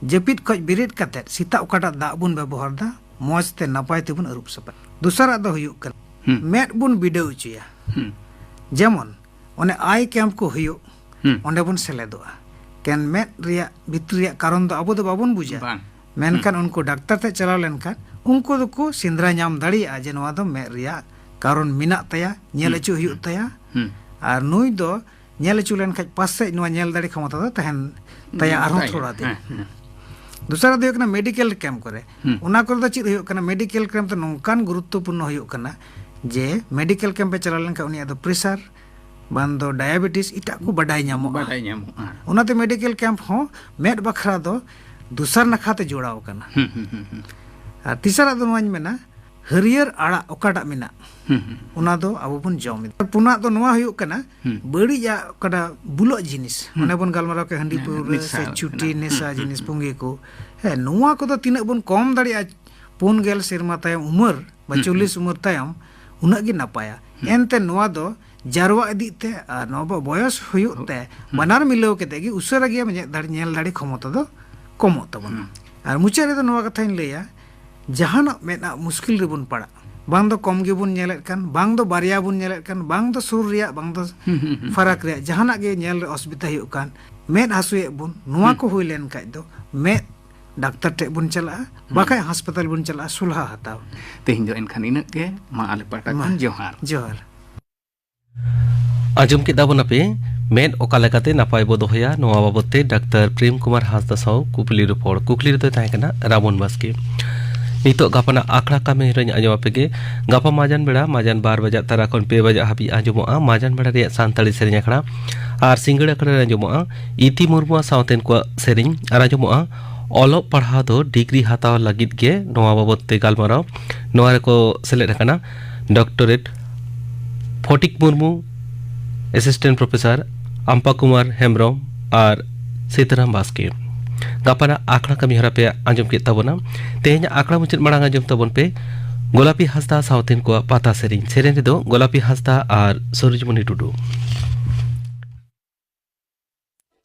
ᱡᱟᱹᱯᱤᱫ ᱠᱷᱚᱡ ᱵᱮᱨᱮᱫ ᱠᱟᱛᱮᱫ ᱥᱮᱛᱟᱜ ᱚᱠᱟᱴᱟᱜ ᱫᱟᱜ ᱵᱚᱱ ᱵᱮᱵᱚᱦᱟᱨ ᱫᱟ, ᱢᱚᱡᱽ ᱛᱮ ᱱᱟᱯᱟᱭ ᱛᱮᱵᱚᱱ ᱟᱹᱨᱩᱵ ᱥᱟᱯᱷᱟ᱾ ᱫᱚᱥᱟᱨᱟᱜ ᱫᱚ ᱦᱩᱭᱩᱜ ᱠᱟᱱᱟ, ᱦᱩᱸ᱾ ᱢᱮᱫ ᱵᱚᱱ ᱵᱤᱰᱟᱹᱣ ᱦᱚᱪᱚᱭᱟ᱾ ᱦᱩᱸ᱾ ᱡᱮᱢᱚᱱ ᱚᱱᱮ ᱟᱭ ᱠᱮᱢᱯ ᱠᱚ ᱦᱩᱭᱩᱜ, ᱦᱩᱸ᱾ ᱚᱸᱰᱮ ᱵᱚᱱ ᱥᱮᱞᱮᱫᱚᱜᱼᱟ᱾ ᱠᱮᱱ ᱢᱮᱫ ᱨᱮᱭᱟᱜ ᱵᱷᱤᱛᱨᱤ ᱨᱮᱭᱟᱜ ᱠᱟᱨᱚᱱ ᱫᱚ ᱟᱵᱚ ᱫᱚ ᱵᱟᱵᱚᱱ ᱵᱩᱡᱟ᱾ ᱵᱟᱝ᱾ ᱢᱮᱱᱠᱷᱟᱱ ᱦᱩᱸ᱾ ᱩᱱᱠᱩ ᱰᱟᱠᱛᱟᱨ ᱴᱷᱮᱱ ᱪᱟᱞᱟᱣ ᱞᱮᱱᱠᱷᱟᱱ ᱩᱱᱠᱩ ᱫᱚᱠᱚ ᱥᱮᱸᱫᱽᱨᱟ ᱧᱟᱢ ᱫᱟᱲᱮᱭᱟᱜᱼᱟ ᱡᱮ ᱱᱚᱣᱟ ᱫᱚ ᱢᱮᱫ ᱨᱮᱭᱟᱜ ᱠᱟᱨᱚᱱ ᱢᱮᱱᱟᱜ ᱛᱟᱭᱟ, ᱧᱮᱞ ᱦᱩᱸ᱾ ᱦᱚᱪᱚ ᱦᱩᱭᱩᱜ ᱛᱟᱭᱟ᱾ ᱦᱩᱸ᱾ ᱟᱨ ᱱᱩᱭ ᱫᱚ ᱧᱮᱞ ᱦᱚᱪᱚ ᱞᱮᱱᱠᱷᱟᱡ ᱯᱟᱥᱮᱡ ᱱᱚᱣᱟ ᱧᱮᱞ ᱫᱟᱲᱮ ᱠᱷᱚᱢᱚᱛᱟ ᱫᱚ ᱛᱟᱦᱮᱱ ᱛᱟᱭᱟ ᱦᱩᱸ, ᱟᱨᱦᱚᱸ ᱛᱟᱭᱟ᱾ ᱛᱷᱚᱲᱟ ᱫᱤᱱ᱾ ᱦᱮᱸ, ᱦᱮᱸ᱾ ᱫᱚᱥᱟᱨᱟᱜ ᱫᱚ ᱦᱩᱭᱩᱜ ᱠᱟᱱᱟ ᱢᱮᱰᱤᱠᱮᱞ ᱠᱮᱢᱯ ᱠᱚᱨᱮ᱾ ᱦᱩᱸ᱾ ᱚᱱᱟ ᱠᱚᱨᱮ ᱫᱚ ᱪᱮᱫ ᱦᱩᱭᱩᱜ ᱠᱟᱱᱟ? ᱢᱮᱰᱤᱠᱮᱞ ᱠᱮᱢᱯ ᱫᱚ ᱱᱚᱝᱠᱟᱱ ᱜᱩᱨᱩᱛᱛᱚᱯᱩᱨᱱᱚ ᱦᱩᱭᱩᱜ ᱠᱟᱱᱟ ᱡᱮ ᱢᱮᱰᱤᱠᱮᱞ ᱠᱮᱢᱯ ᱮ ᱪᱟᱞᱟᱣ ᱞᱮᱱᱠᱷᱟᱱ ᱩᱱᱤᱭᱟᱜ ᱫᱚ ᱯᱨᱮᱥᱟᱨ, ᱵᱟᱝ ᱫᱚ ᱰᱟᱭᱟᱵᱮᱴᱤᱥ, ᱮᱴᱟᱜ ᱠᱚ ᱵᱟᱰᱟᱭ ᱧᱟᱢᱚᱜᱼᱟ᱾ ᱵᱟᱰᱟᱭ ᱧᱟᱢᱚᱜᱼᱟ᱾ ᱚᱱᱟᱛᱮ ᱢᱮᱰᱤᱠᱮᱞ ᱠᱮᱢᱯ ᱦᱚᱸ ᱢᱮᱫ ᱵᱟᱠᱷᱨᱟ ᱫᱚ ᱫᱚᱥᱟᱨ ᱱᱟᱠᱷᱟ ᱛᱮ ᱡᱚᱲᱟᱣ ᱠᱟᱱᱟ᱾ ᱦᱩᱸ, ᱦᱩᱸ, ᱦᱩᱸ, ᱦᱩᱸ᱾ ᱟᱨ ᱛᱮᱥᱟᱨᱟᱜ ᱫᱚ ᱱᱚᱣᱟᱧ ᱢᱮᱱᱟ, ᱦᱟᱹᱨᱭᱟᱹᱲ ᱟᱲᱟᱜ ᱚᱠᱟᱴᱟᱜ ᱢᱮᱱᱟᱜ, ᱦᱩᱸ, ᱦᱩᱸ᱾ ᱚᱱᱟ ᱫᱚ ᱟᱵᱚ ᱵᱚᱱ ᱡᱚᱢ ᱮᱫᱟ᱾ ᱯᱩᱱᱟᱜ ᱫᱚ ᱱᱚᱣᱟ ᱦᱩᱭᱩᱜ ᱠᱟᱱᱟ, ᱦᱩᱸ᱾ ᱵᱟᱹᱲᱤᱡᱟᱜ ᱚᱠᱟᱴᱟᱜ ᱵᱩᱞᱟᱹᱜ ᱡᱤᱱᱤᱥ, ᱦᱩᱸ᱾ ᱚᱱᱮ ᱵᱚᱱ ᱜᱟᱞᱢᱟᱨᱟᱣ ᱠᱮᱫ, ᱦᱟᱺᱰᱤ ᱦᱮᱸ, ᱯᱟᱹᱣᱨᱟᱹ ᱱᱮᱥᱟ ᱥᱮ ᱪᱩᱴᱤ ᱠᱟᱱᱟ᱾ ᱱᱮᱥᱟ ᱦᱩᱸ, ᱦᱩᱸ, ᱡᱤᱱᱤᱥ, ᱦᱩᱸ᱾ ᱯᱩᱸᱜᱤ ᱠᱚ, ᱦᱮᱸ, ᱱᱚᱣᱟ ᱠᱚᱫᱚ ᱛᱤᱱᱟᱹᱜ ᱵᱚᱱ ᱠᱚᱢ ᱫᱟᱲᱮᱭᱟᱜᱼᱟ, ᱯᱩᱱ ᱜᱮᱞ ᱥᱮᱨᱢᱟ ᱛᱟᱭᱚᱢ ᱩᱢᱮᱨ ᱵᱟ ᱦᱩᱸ, ᱪᱚᱞᱞᱤᱥ ᱦᱩᱸ᱾ ᱩᱢᱮᱨ ᱛᱟᱭᱚᱢ, ᱩᱱᱟᱹᱜ ᱜᱮ ᱱᱟᱯᱟᱭᱟ᱾ ᱦᱩᱸ᱾ ᱮᱱᱛᱮ ᱱᱚᱣᱟ ᱫᱚ ᱡᱟᱨᱣᱟ ᱤᱫᱤᱜ ᱛᱮ ᱟᱨ ᱱᱚᱣᱟ ᱵᱚ-, ᱵᱚᱭᱚᱥ ᱦᱩᱭᱩᱜ ᱛᱮ ᱦᱩᱸ᱾ ᱵᱟᱱᱟᱨ ᱢᱤᱞᱟᱹᱣ ᱠᱟᱛᱮ ᱜᱮ ᱩᱥᱟᱹᱨᱟ ᱜᱮ ᱧᱮᱞ ᱫᱟᱲᱮ, ᱧᱮᱞ ᱫᱟᱲᱮ ᱠᱷᱚᱢᱚᱛᱟ ᱫᱚ ᱠᱚᱢᱚᱜ ᱛᱟᱵᱚᱱᱟ᱾ ᱦᱩᱸ᱾ ᱟᱨ ᱢᱩᱪᱟᱹᱫ ᱨᱮᱫᱚ ᱱᱚᱣᱟ ᱠᱟᱛᱷᱟᱧ ᱞᱟᱹᱭᱟ, ᱡᱟᱦᱟᱱᱟᱜ ᱢᱮᱫ ᱟᱜ ᱢᱩᱥᱠᱤᱞ ᱨᱮᱵᱚᱱ ᱯᱟᱲᱟᱜ, ᱵᱟᱝ ᱫᱚ ᱠᱚᱢ ᱜᱮᱵᱚᱱ ᱧᱮᱞᱮᱫ ᱠᱟᱱ, ᱵᱟᱝ ᱫᱚ ᱵᱟᱨᱭᱟ ᱵᱚᱱ ᱧᱮᱞᱮᱫ ᱠᱟᱱ, ᱵᱟᱝ ᱫᱚ ᱥᱩᱨ ᱨᱮᱭᱟᱜ, ᱵᱟᱝ ᱫᱚ ᱦᱩᱸ, ᱦᱩᱸ, ᱦᱩᱸ, ᱯᱷᱟᱨᱟᱠ ᱦᱩᱸ᱾ ᱨᱮᱭᱟᱜ, ᱡᱟᱦᱟᱱᱟᱜ ᱜᱮ ᱧᱮᱞ ᱨᱮ ᱚᱥᱩᱵᱤᱫᱷᱟ ᱦᱩᱭᱩᱜ ᱠᱟᱱ, ᱢᱮᱫ ᱦᱟᱹᱥᱩᱭᱮᱫ ᱵᱚᱱ, ᱱᱚᱣᱟ ᱦᱩᱸ᱾ ᱠᱚ ᱦᱩᱭ ᱞᱮᱱ ᱠᱷᱟᱡ ᱫᱚ ᱢᱮᱫ ᱰᱟᱠᱛᱟᱨ ᱴᱷᱮᱡ ᱵᱚᱱ ᱪᱟᱞᱟᱜᱼᱟ, ᱦᱩᱸ᱾ ᱵᱟᱠᱷᱟᱡ ᱦᱟᱥᱯᱟᱛᱟᱞ ᱵᱚᱱ ᱪᱟᱞᱟᱜᱼᱟ ᱥᱚᱞᱦᱟ ᱦᱟᱛᱟᱣ᱾ ᱛᱮᱦᱮᱧ ᱫᱚ ᱮᱱᱠᱷᱟᱱ ᱤᱱᱟᱹᱜ ᱜᱮ᱾ ᱢᱟ ᱟᱞᱮ ᱯᱟᱦᱴᱟ ᱢᱟ, ᱠᱷᱚᱱ ᱡᱚᱦᱟᱨ᱾ ᱡᱚᱦᱟᱨ᱾ ᱟᱸᱡᱚᱢ ᱠᱮᱫ ᱛᱟᱵᱚᱱᱟᱯᱮ, ᱢᱮᱫ ᱚᱠᱟ ᱞᱮᱠᱟᱛᱮ ᱱᱟᱯᱟᱭ ᱵᱚ ᱫᱚᱦᱚᱭᱟ, ᱱᱚᱣᱟ ᱵᱟᱵᱚᱛ ᱛᱮ ᱰᱟᱠᱛᱟᱨ ᱯᱨᱮᱢ ᱠᱩᱢᱟᱨ ᱦᱟᱸᱥᱫᱟ ᱥᱟᱶ ᱠᱩᱠᱞᱤ ᱨᱚᱯᱚᱲ᱾ ᱠᱩᱠᱞᱤ ᱨᱮᱫᱚᱭ ᱛᱟᱦᱮᱸ ᱠᱟᱱᱟ ᱨᱟᱵᱚᱱ ᱵᱟᱥᱠᱮ᱾ ᱱᱤᱛᱚᱜ ᱜᱟᱯᱟᱱᱟᱜ ᱟᱠᱷᱲᱟ ᱠᱟᱹᱢᱤ ᱦᱚᱨᱟᱧ ᱟᱸᱡᱚᱢ ᱟᱯᱮ ᱜᱮ᱾ ᱜᱟᱯᱟ ᱢᱟᱡᱟᱱ ᱵᱮᱲᱟ, ᱢᱟᱡᱟᱱ ᱵᱟᱨ ᱵᱟᱡᱟᱜ ᱛᱟᱨᱟ ᱠᱷᱚᱱ ᱯᱮ ᱵᱟᱡᱟᱜ ᱦᱟᱹᱵᱤᱡ ᱟᱸᱡᱚᱢᱚᱜᱼᱟ ᱢᱟᱡᱟᱱ ᱵᱮᱲᱟ ᱨᱮᱭᱟᱜ ᱥᱟᱱᱛᱟᱲᱤ ᱥᱮᱨᱮᱧ ᱟᱠᱷᱲᱟ᱾ ᱟᱨ ᱥᱤᱸᱜᱟᱹᱲ ᱟᱠᱷᱲᱟ ᱨᱮ ᱟᱸᱡᱚᱢᱚᱜᱼᱟ ᱤᱛᱤ ᱢᱩᱨᱢᱩᱣᱟᱜ ᱥᱟᱶᱛᱮᱱ ᱠᱚᱣᱟᱜ ᱥᱮᱨᱮᱧ᱾ ᱟᱨ ᱟᱸᱡᱚᱢᱚᱜᱼᱟ ᱚᱞᱚᱜ ᱯᱟᱲᱦᱟᱣ ᱫᱚ ᱰᱤᱜᱽᱨᱤ ᱦᱟᱛᱟᱣ ᱞᱟᱹᱜᱤᱫ ᱜᱮ, ᱱᱚᱣᱟ ᱵᱟᱵᱚᱛ ᱛᱮ ᱜᱟᱞᱢᱟᱨᱟᱣ᱾ ᱱᱚᱣᱟ ᱨᱮᱠᱚ ᱥᱮᱞᱮᱫ ᱟᱠᱟᱱᱟ doctorate Phatik Murmu, assistant professor Ampa Kumar Hembrom ᱟᱨ ᱥᱤᱛᱟᱨᱟᱢ ᱵᱟᱥᱠᱮ᱾ ᱜᱟᱯᱟᱱᱟᱜ ᱟᱠᱷᱲᱟ ᱠᱟᱹᱢᱤ ᱦᱚᱨᱟ ᱯᱮ ᱟᱸᱡᱚᱢ ᱠᱮᱫ ᱛᱟᱵᱚᱱᱟ᱾ ᱛᱮᱦᱮᱧᱟᱜ ᱟᱠᱷᱲᱟ ᱢᱩᱪᱟᱹᱫ ᱢᱟᱲᱟᱝ ᱟᱸᱡᱚᱢ ᱛᱟᱵᱚᱱ ᱯᱮ ᱜᱳᱞᱟᱯᱤ ᱦᱟᱸᱥᱫᱟ ᱥᱟᱶᱛᱮᱱ ᱠᱚᱣᱟᱜ ᱯᱟᱛᱟ ᱥᱮᱨᱮᱧ᱾ ᱥᱮᱨᱮᱧ ᱨᱮᱫᱚ ᱜᱳᱞᱟᱯᱤ ᱦᱟᱸᱥᱫᱟ ᱟᱨ ᱥᱩᱨᱩᱡᱽᱢᱩᱱᱤ ᱴᱩᱰᱩ᱾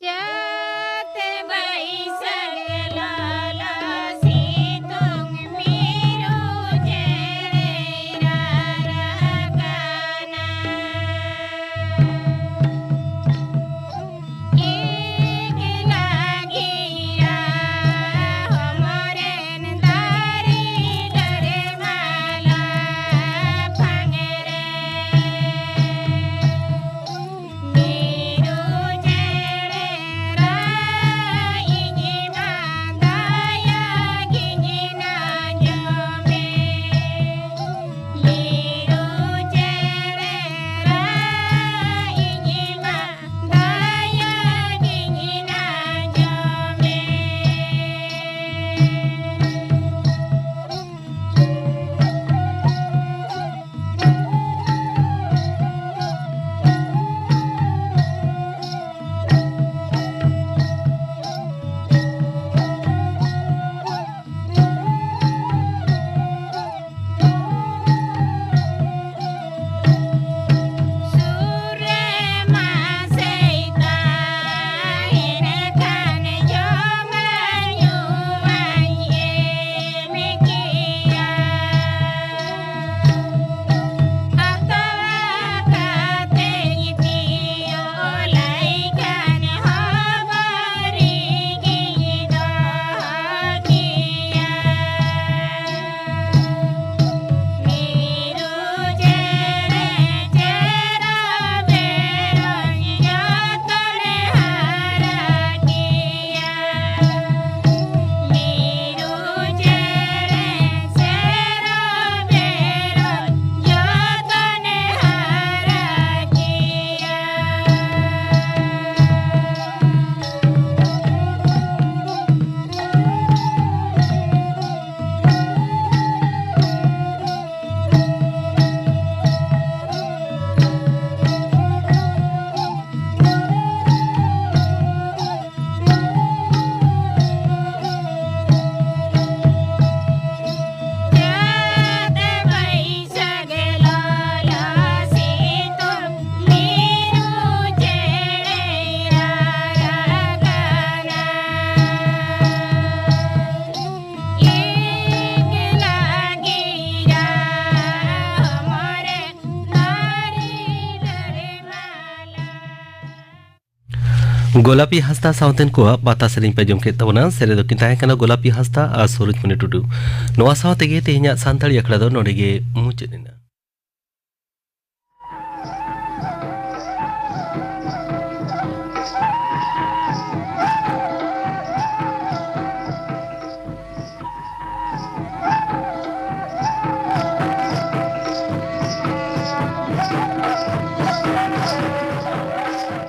ᱪᱟᱹᱛ ᱵᱟᱹᱭᱥᱟᱹᱠᱷ ᱞᱚᱞᱚ ᱥᱤᱛᱩᱝ ᱢᱤᱨᱩ ᱪᱮᱬᱮᱭ ᱨᱟᱨᱟᱜ ᱠᱟᱱᱟ᱾ ᱮᱠᱞᱟ ᱜᱮᱭᱟ ᱦᱚᱢᱚᱨᱮᱱ ᱫᱟᱨᱮ ᱰᱟᱹᱨ ᱢᱟ ᱞᱟᱯᱷᱟᱝ ᱨᱮ᱾ ᱜᱳᱞᱟᱯᱤ ᱦᱟᱸᱥᱫᱟ ᱥᱟᱶᱛᱮᱱ ᱠᱚᱣᱟᱜ ᱯᱟᱛᱟ ᱥᱮᱨᱮᱧ ᱯᱮ ᱟᱸᱡᱚᱢ ᱠᱮᱫ ᱛᱟᱵᱚᱱᱟ᱾ ᱥᱮᱨᱮᱧ ᱫᱚᱠᱤᱱ ᱛᱟᱦᱮᱸ ᱠᱟᱱᱟ ᱜᱳᱞᱟᱯᱤ ᱦᱟᱸᱥᱫᱟ ᱟᱨ ᱥᱩᱨᱚᱡᱽᱢᱩᱱᱤ ᱴᱩᱰᱩ᱾ ᱱᱚᱣᱟ ᱥᱟᱶ ᱛᱮᱜᱮ ᱛᱮᱦᱮᱧᱟᱜ ᱥᱟᱱᱛᱟᱲᱤ ᱟᱠᱷᱲᱟ ᱫᱚ ᱱᱚᱰᱮ ᱜᱮ ᱢᱩᱪᱟᱹᱫ ᱮᱱᱟ᱾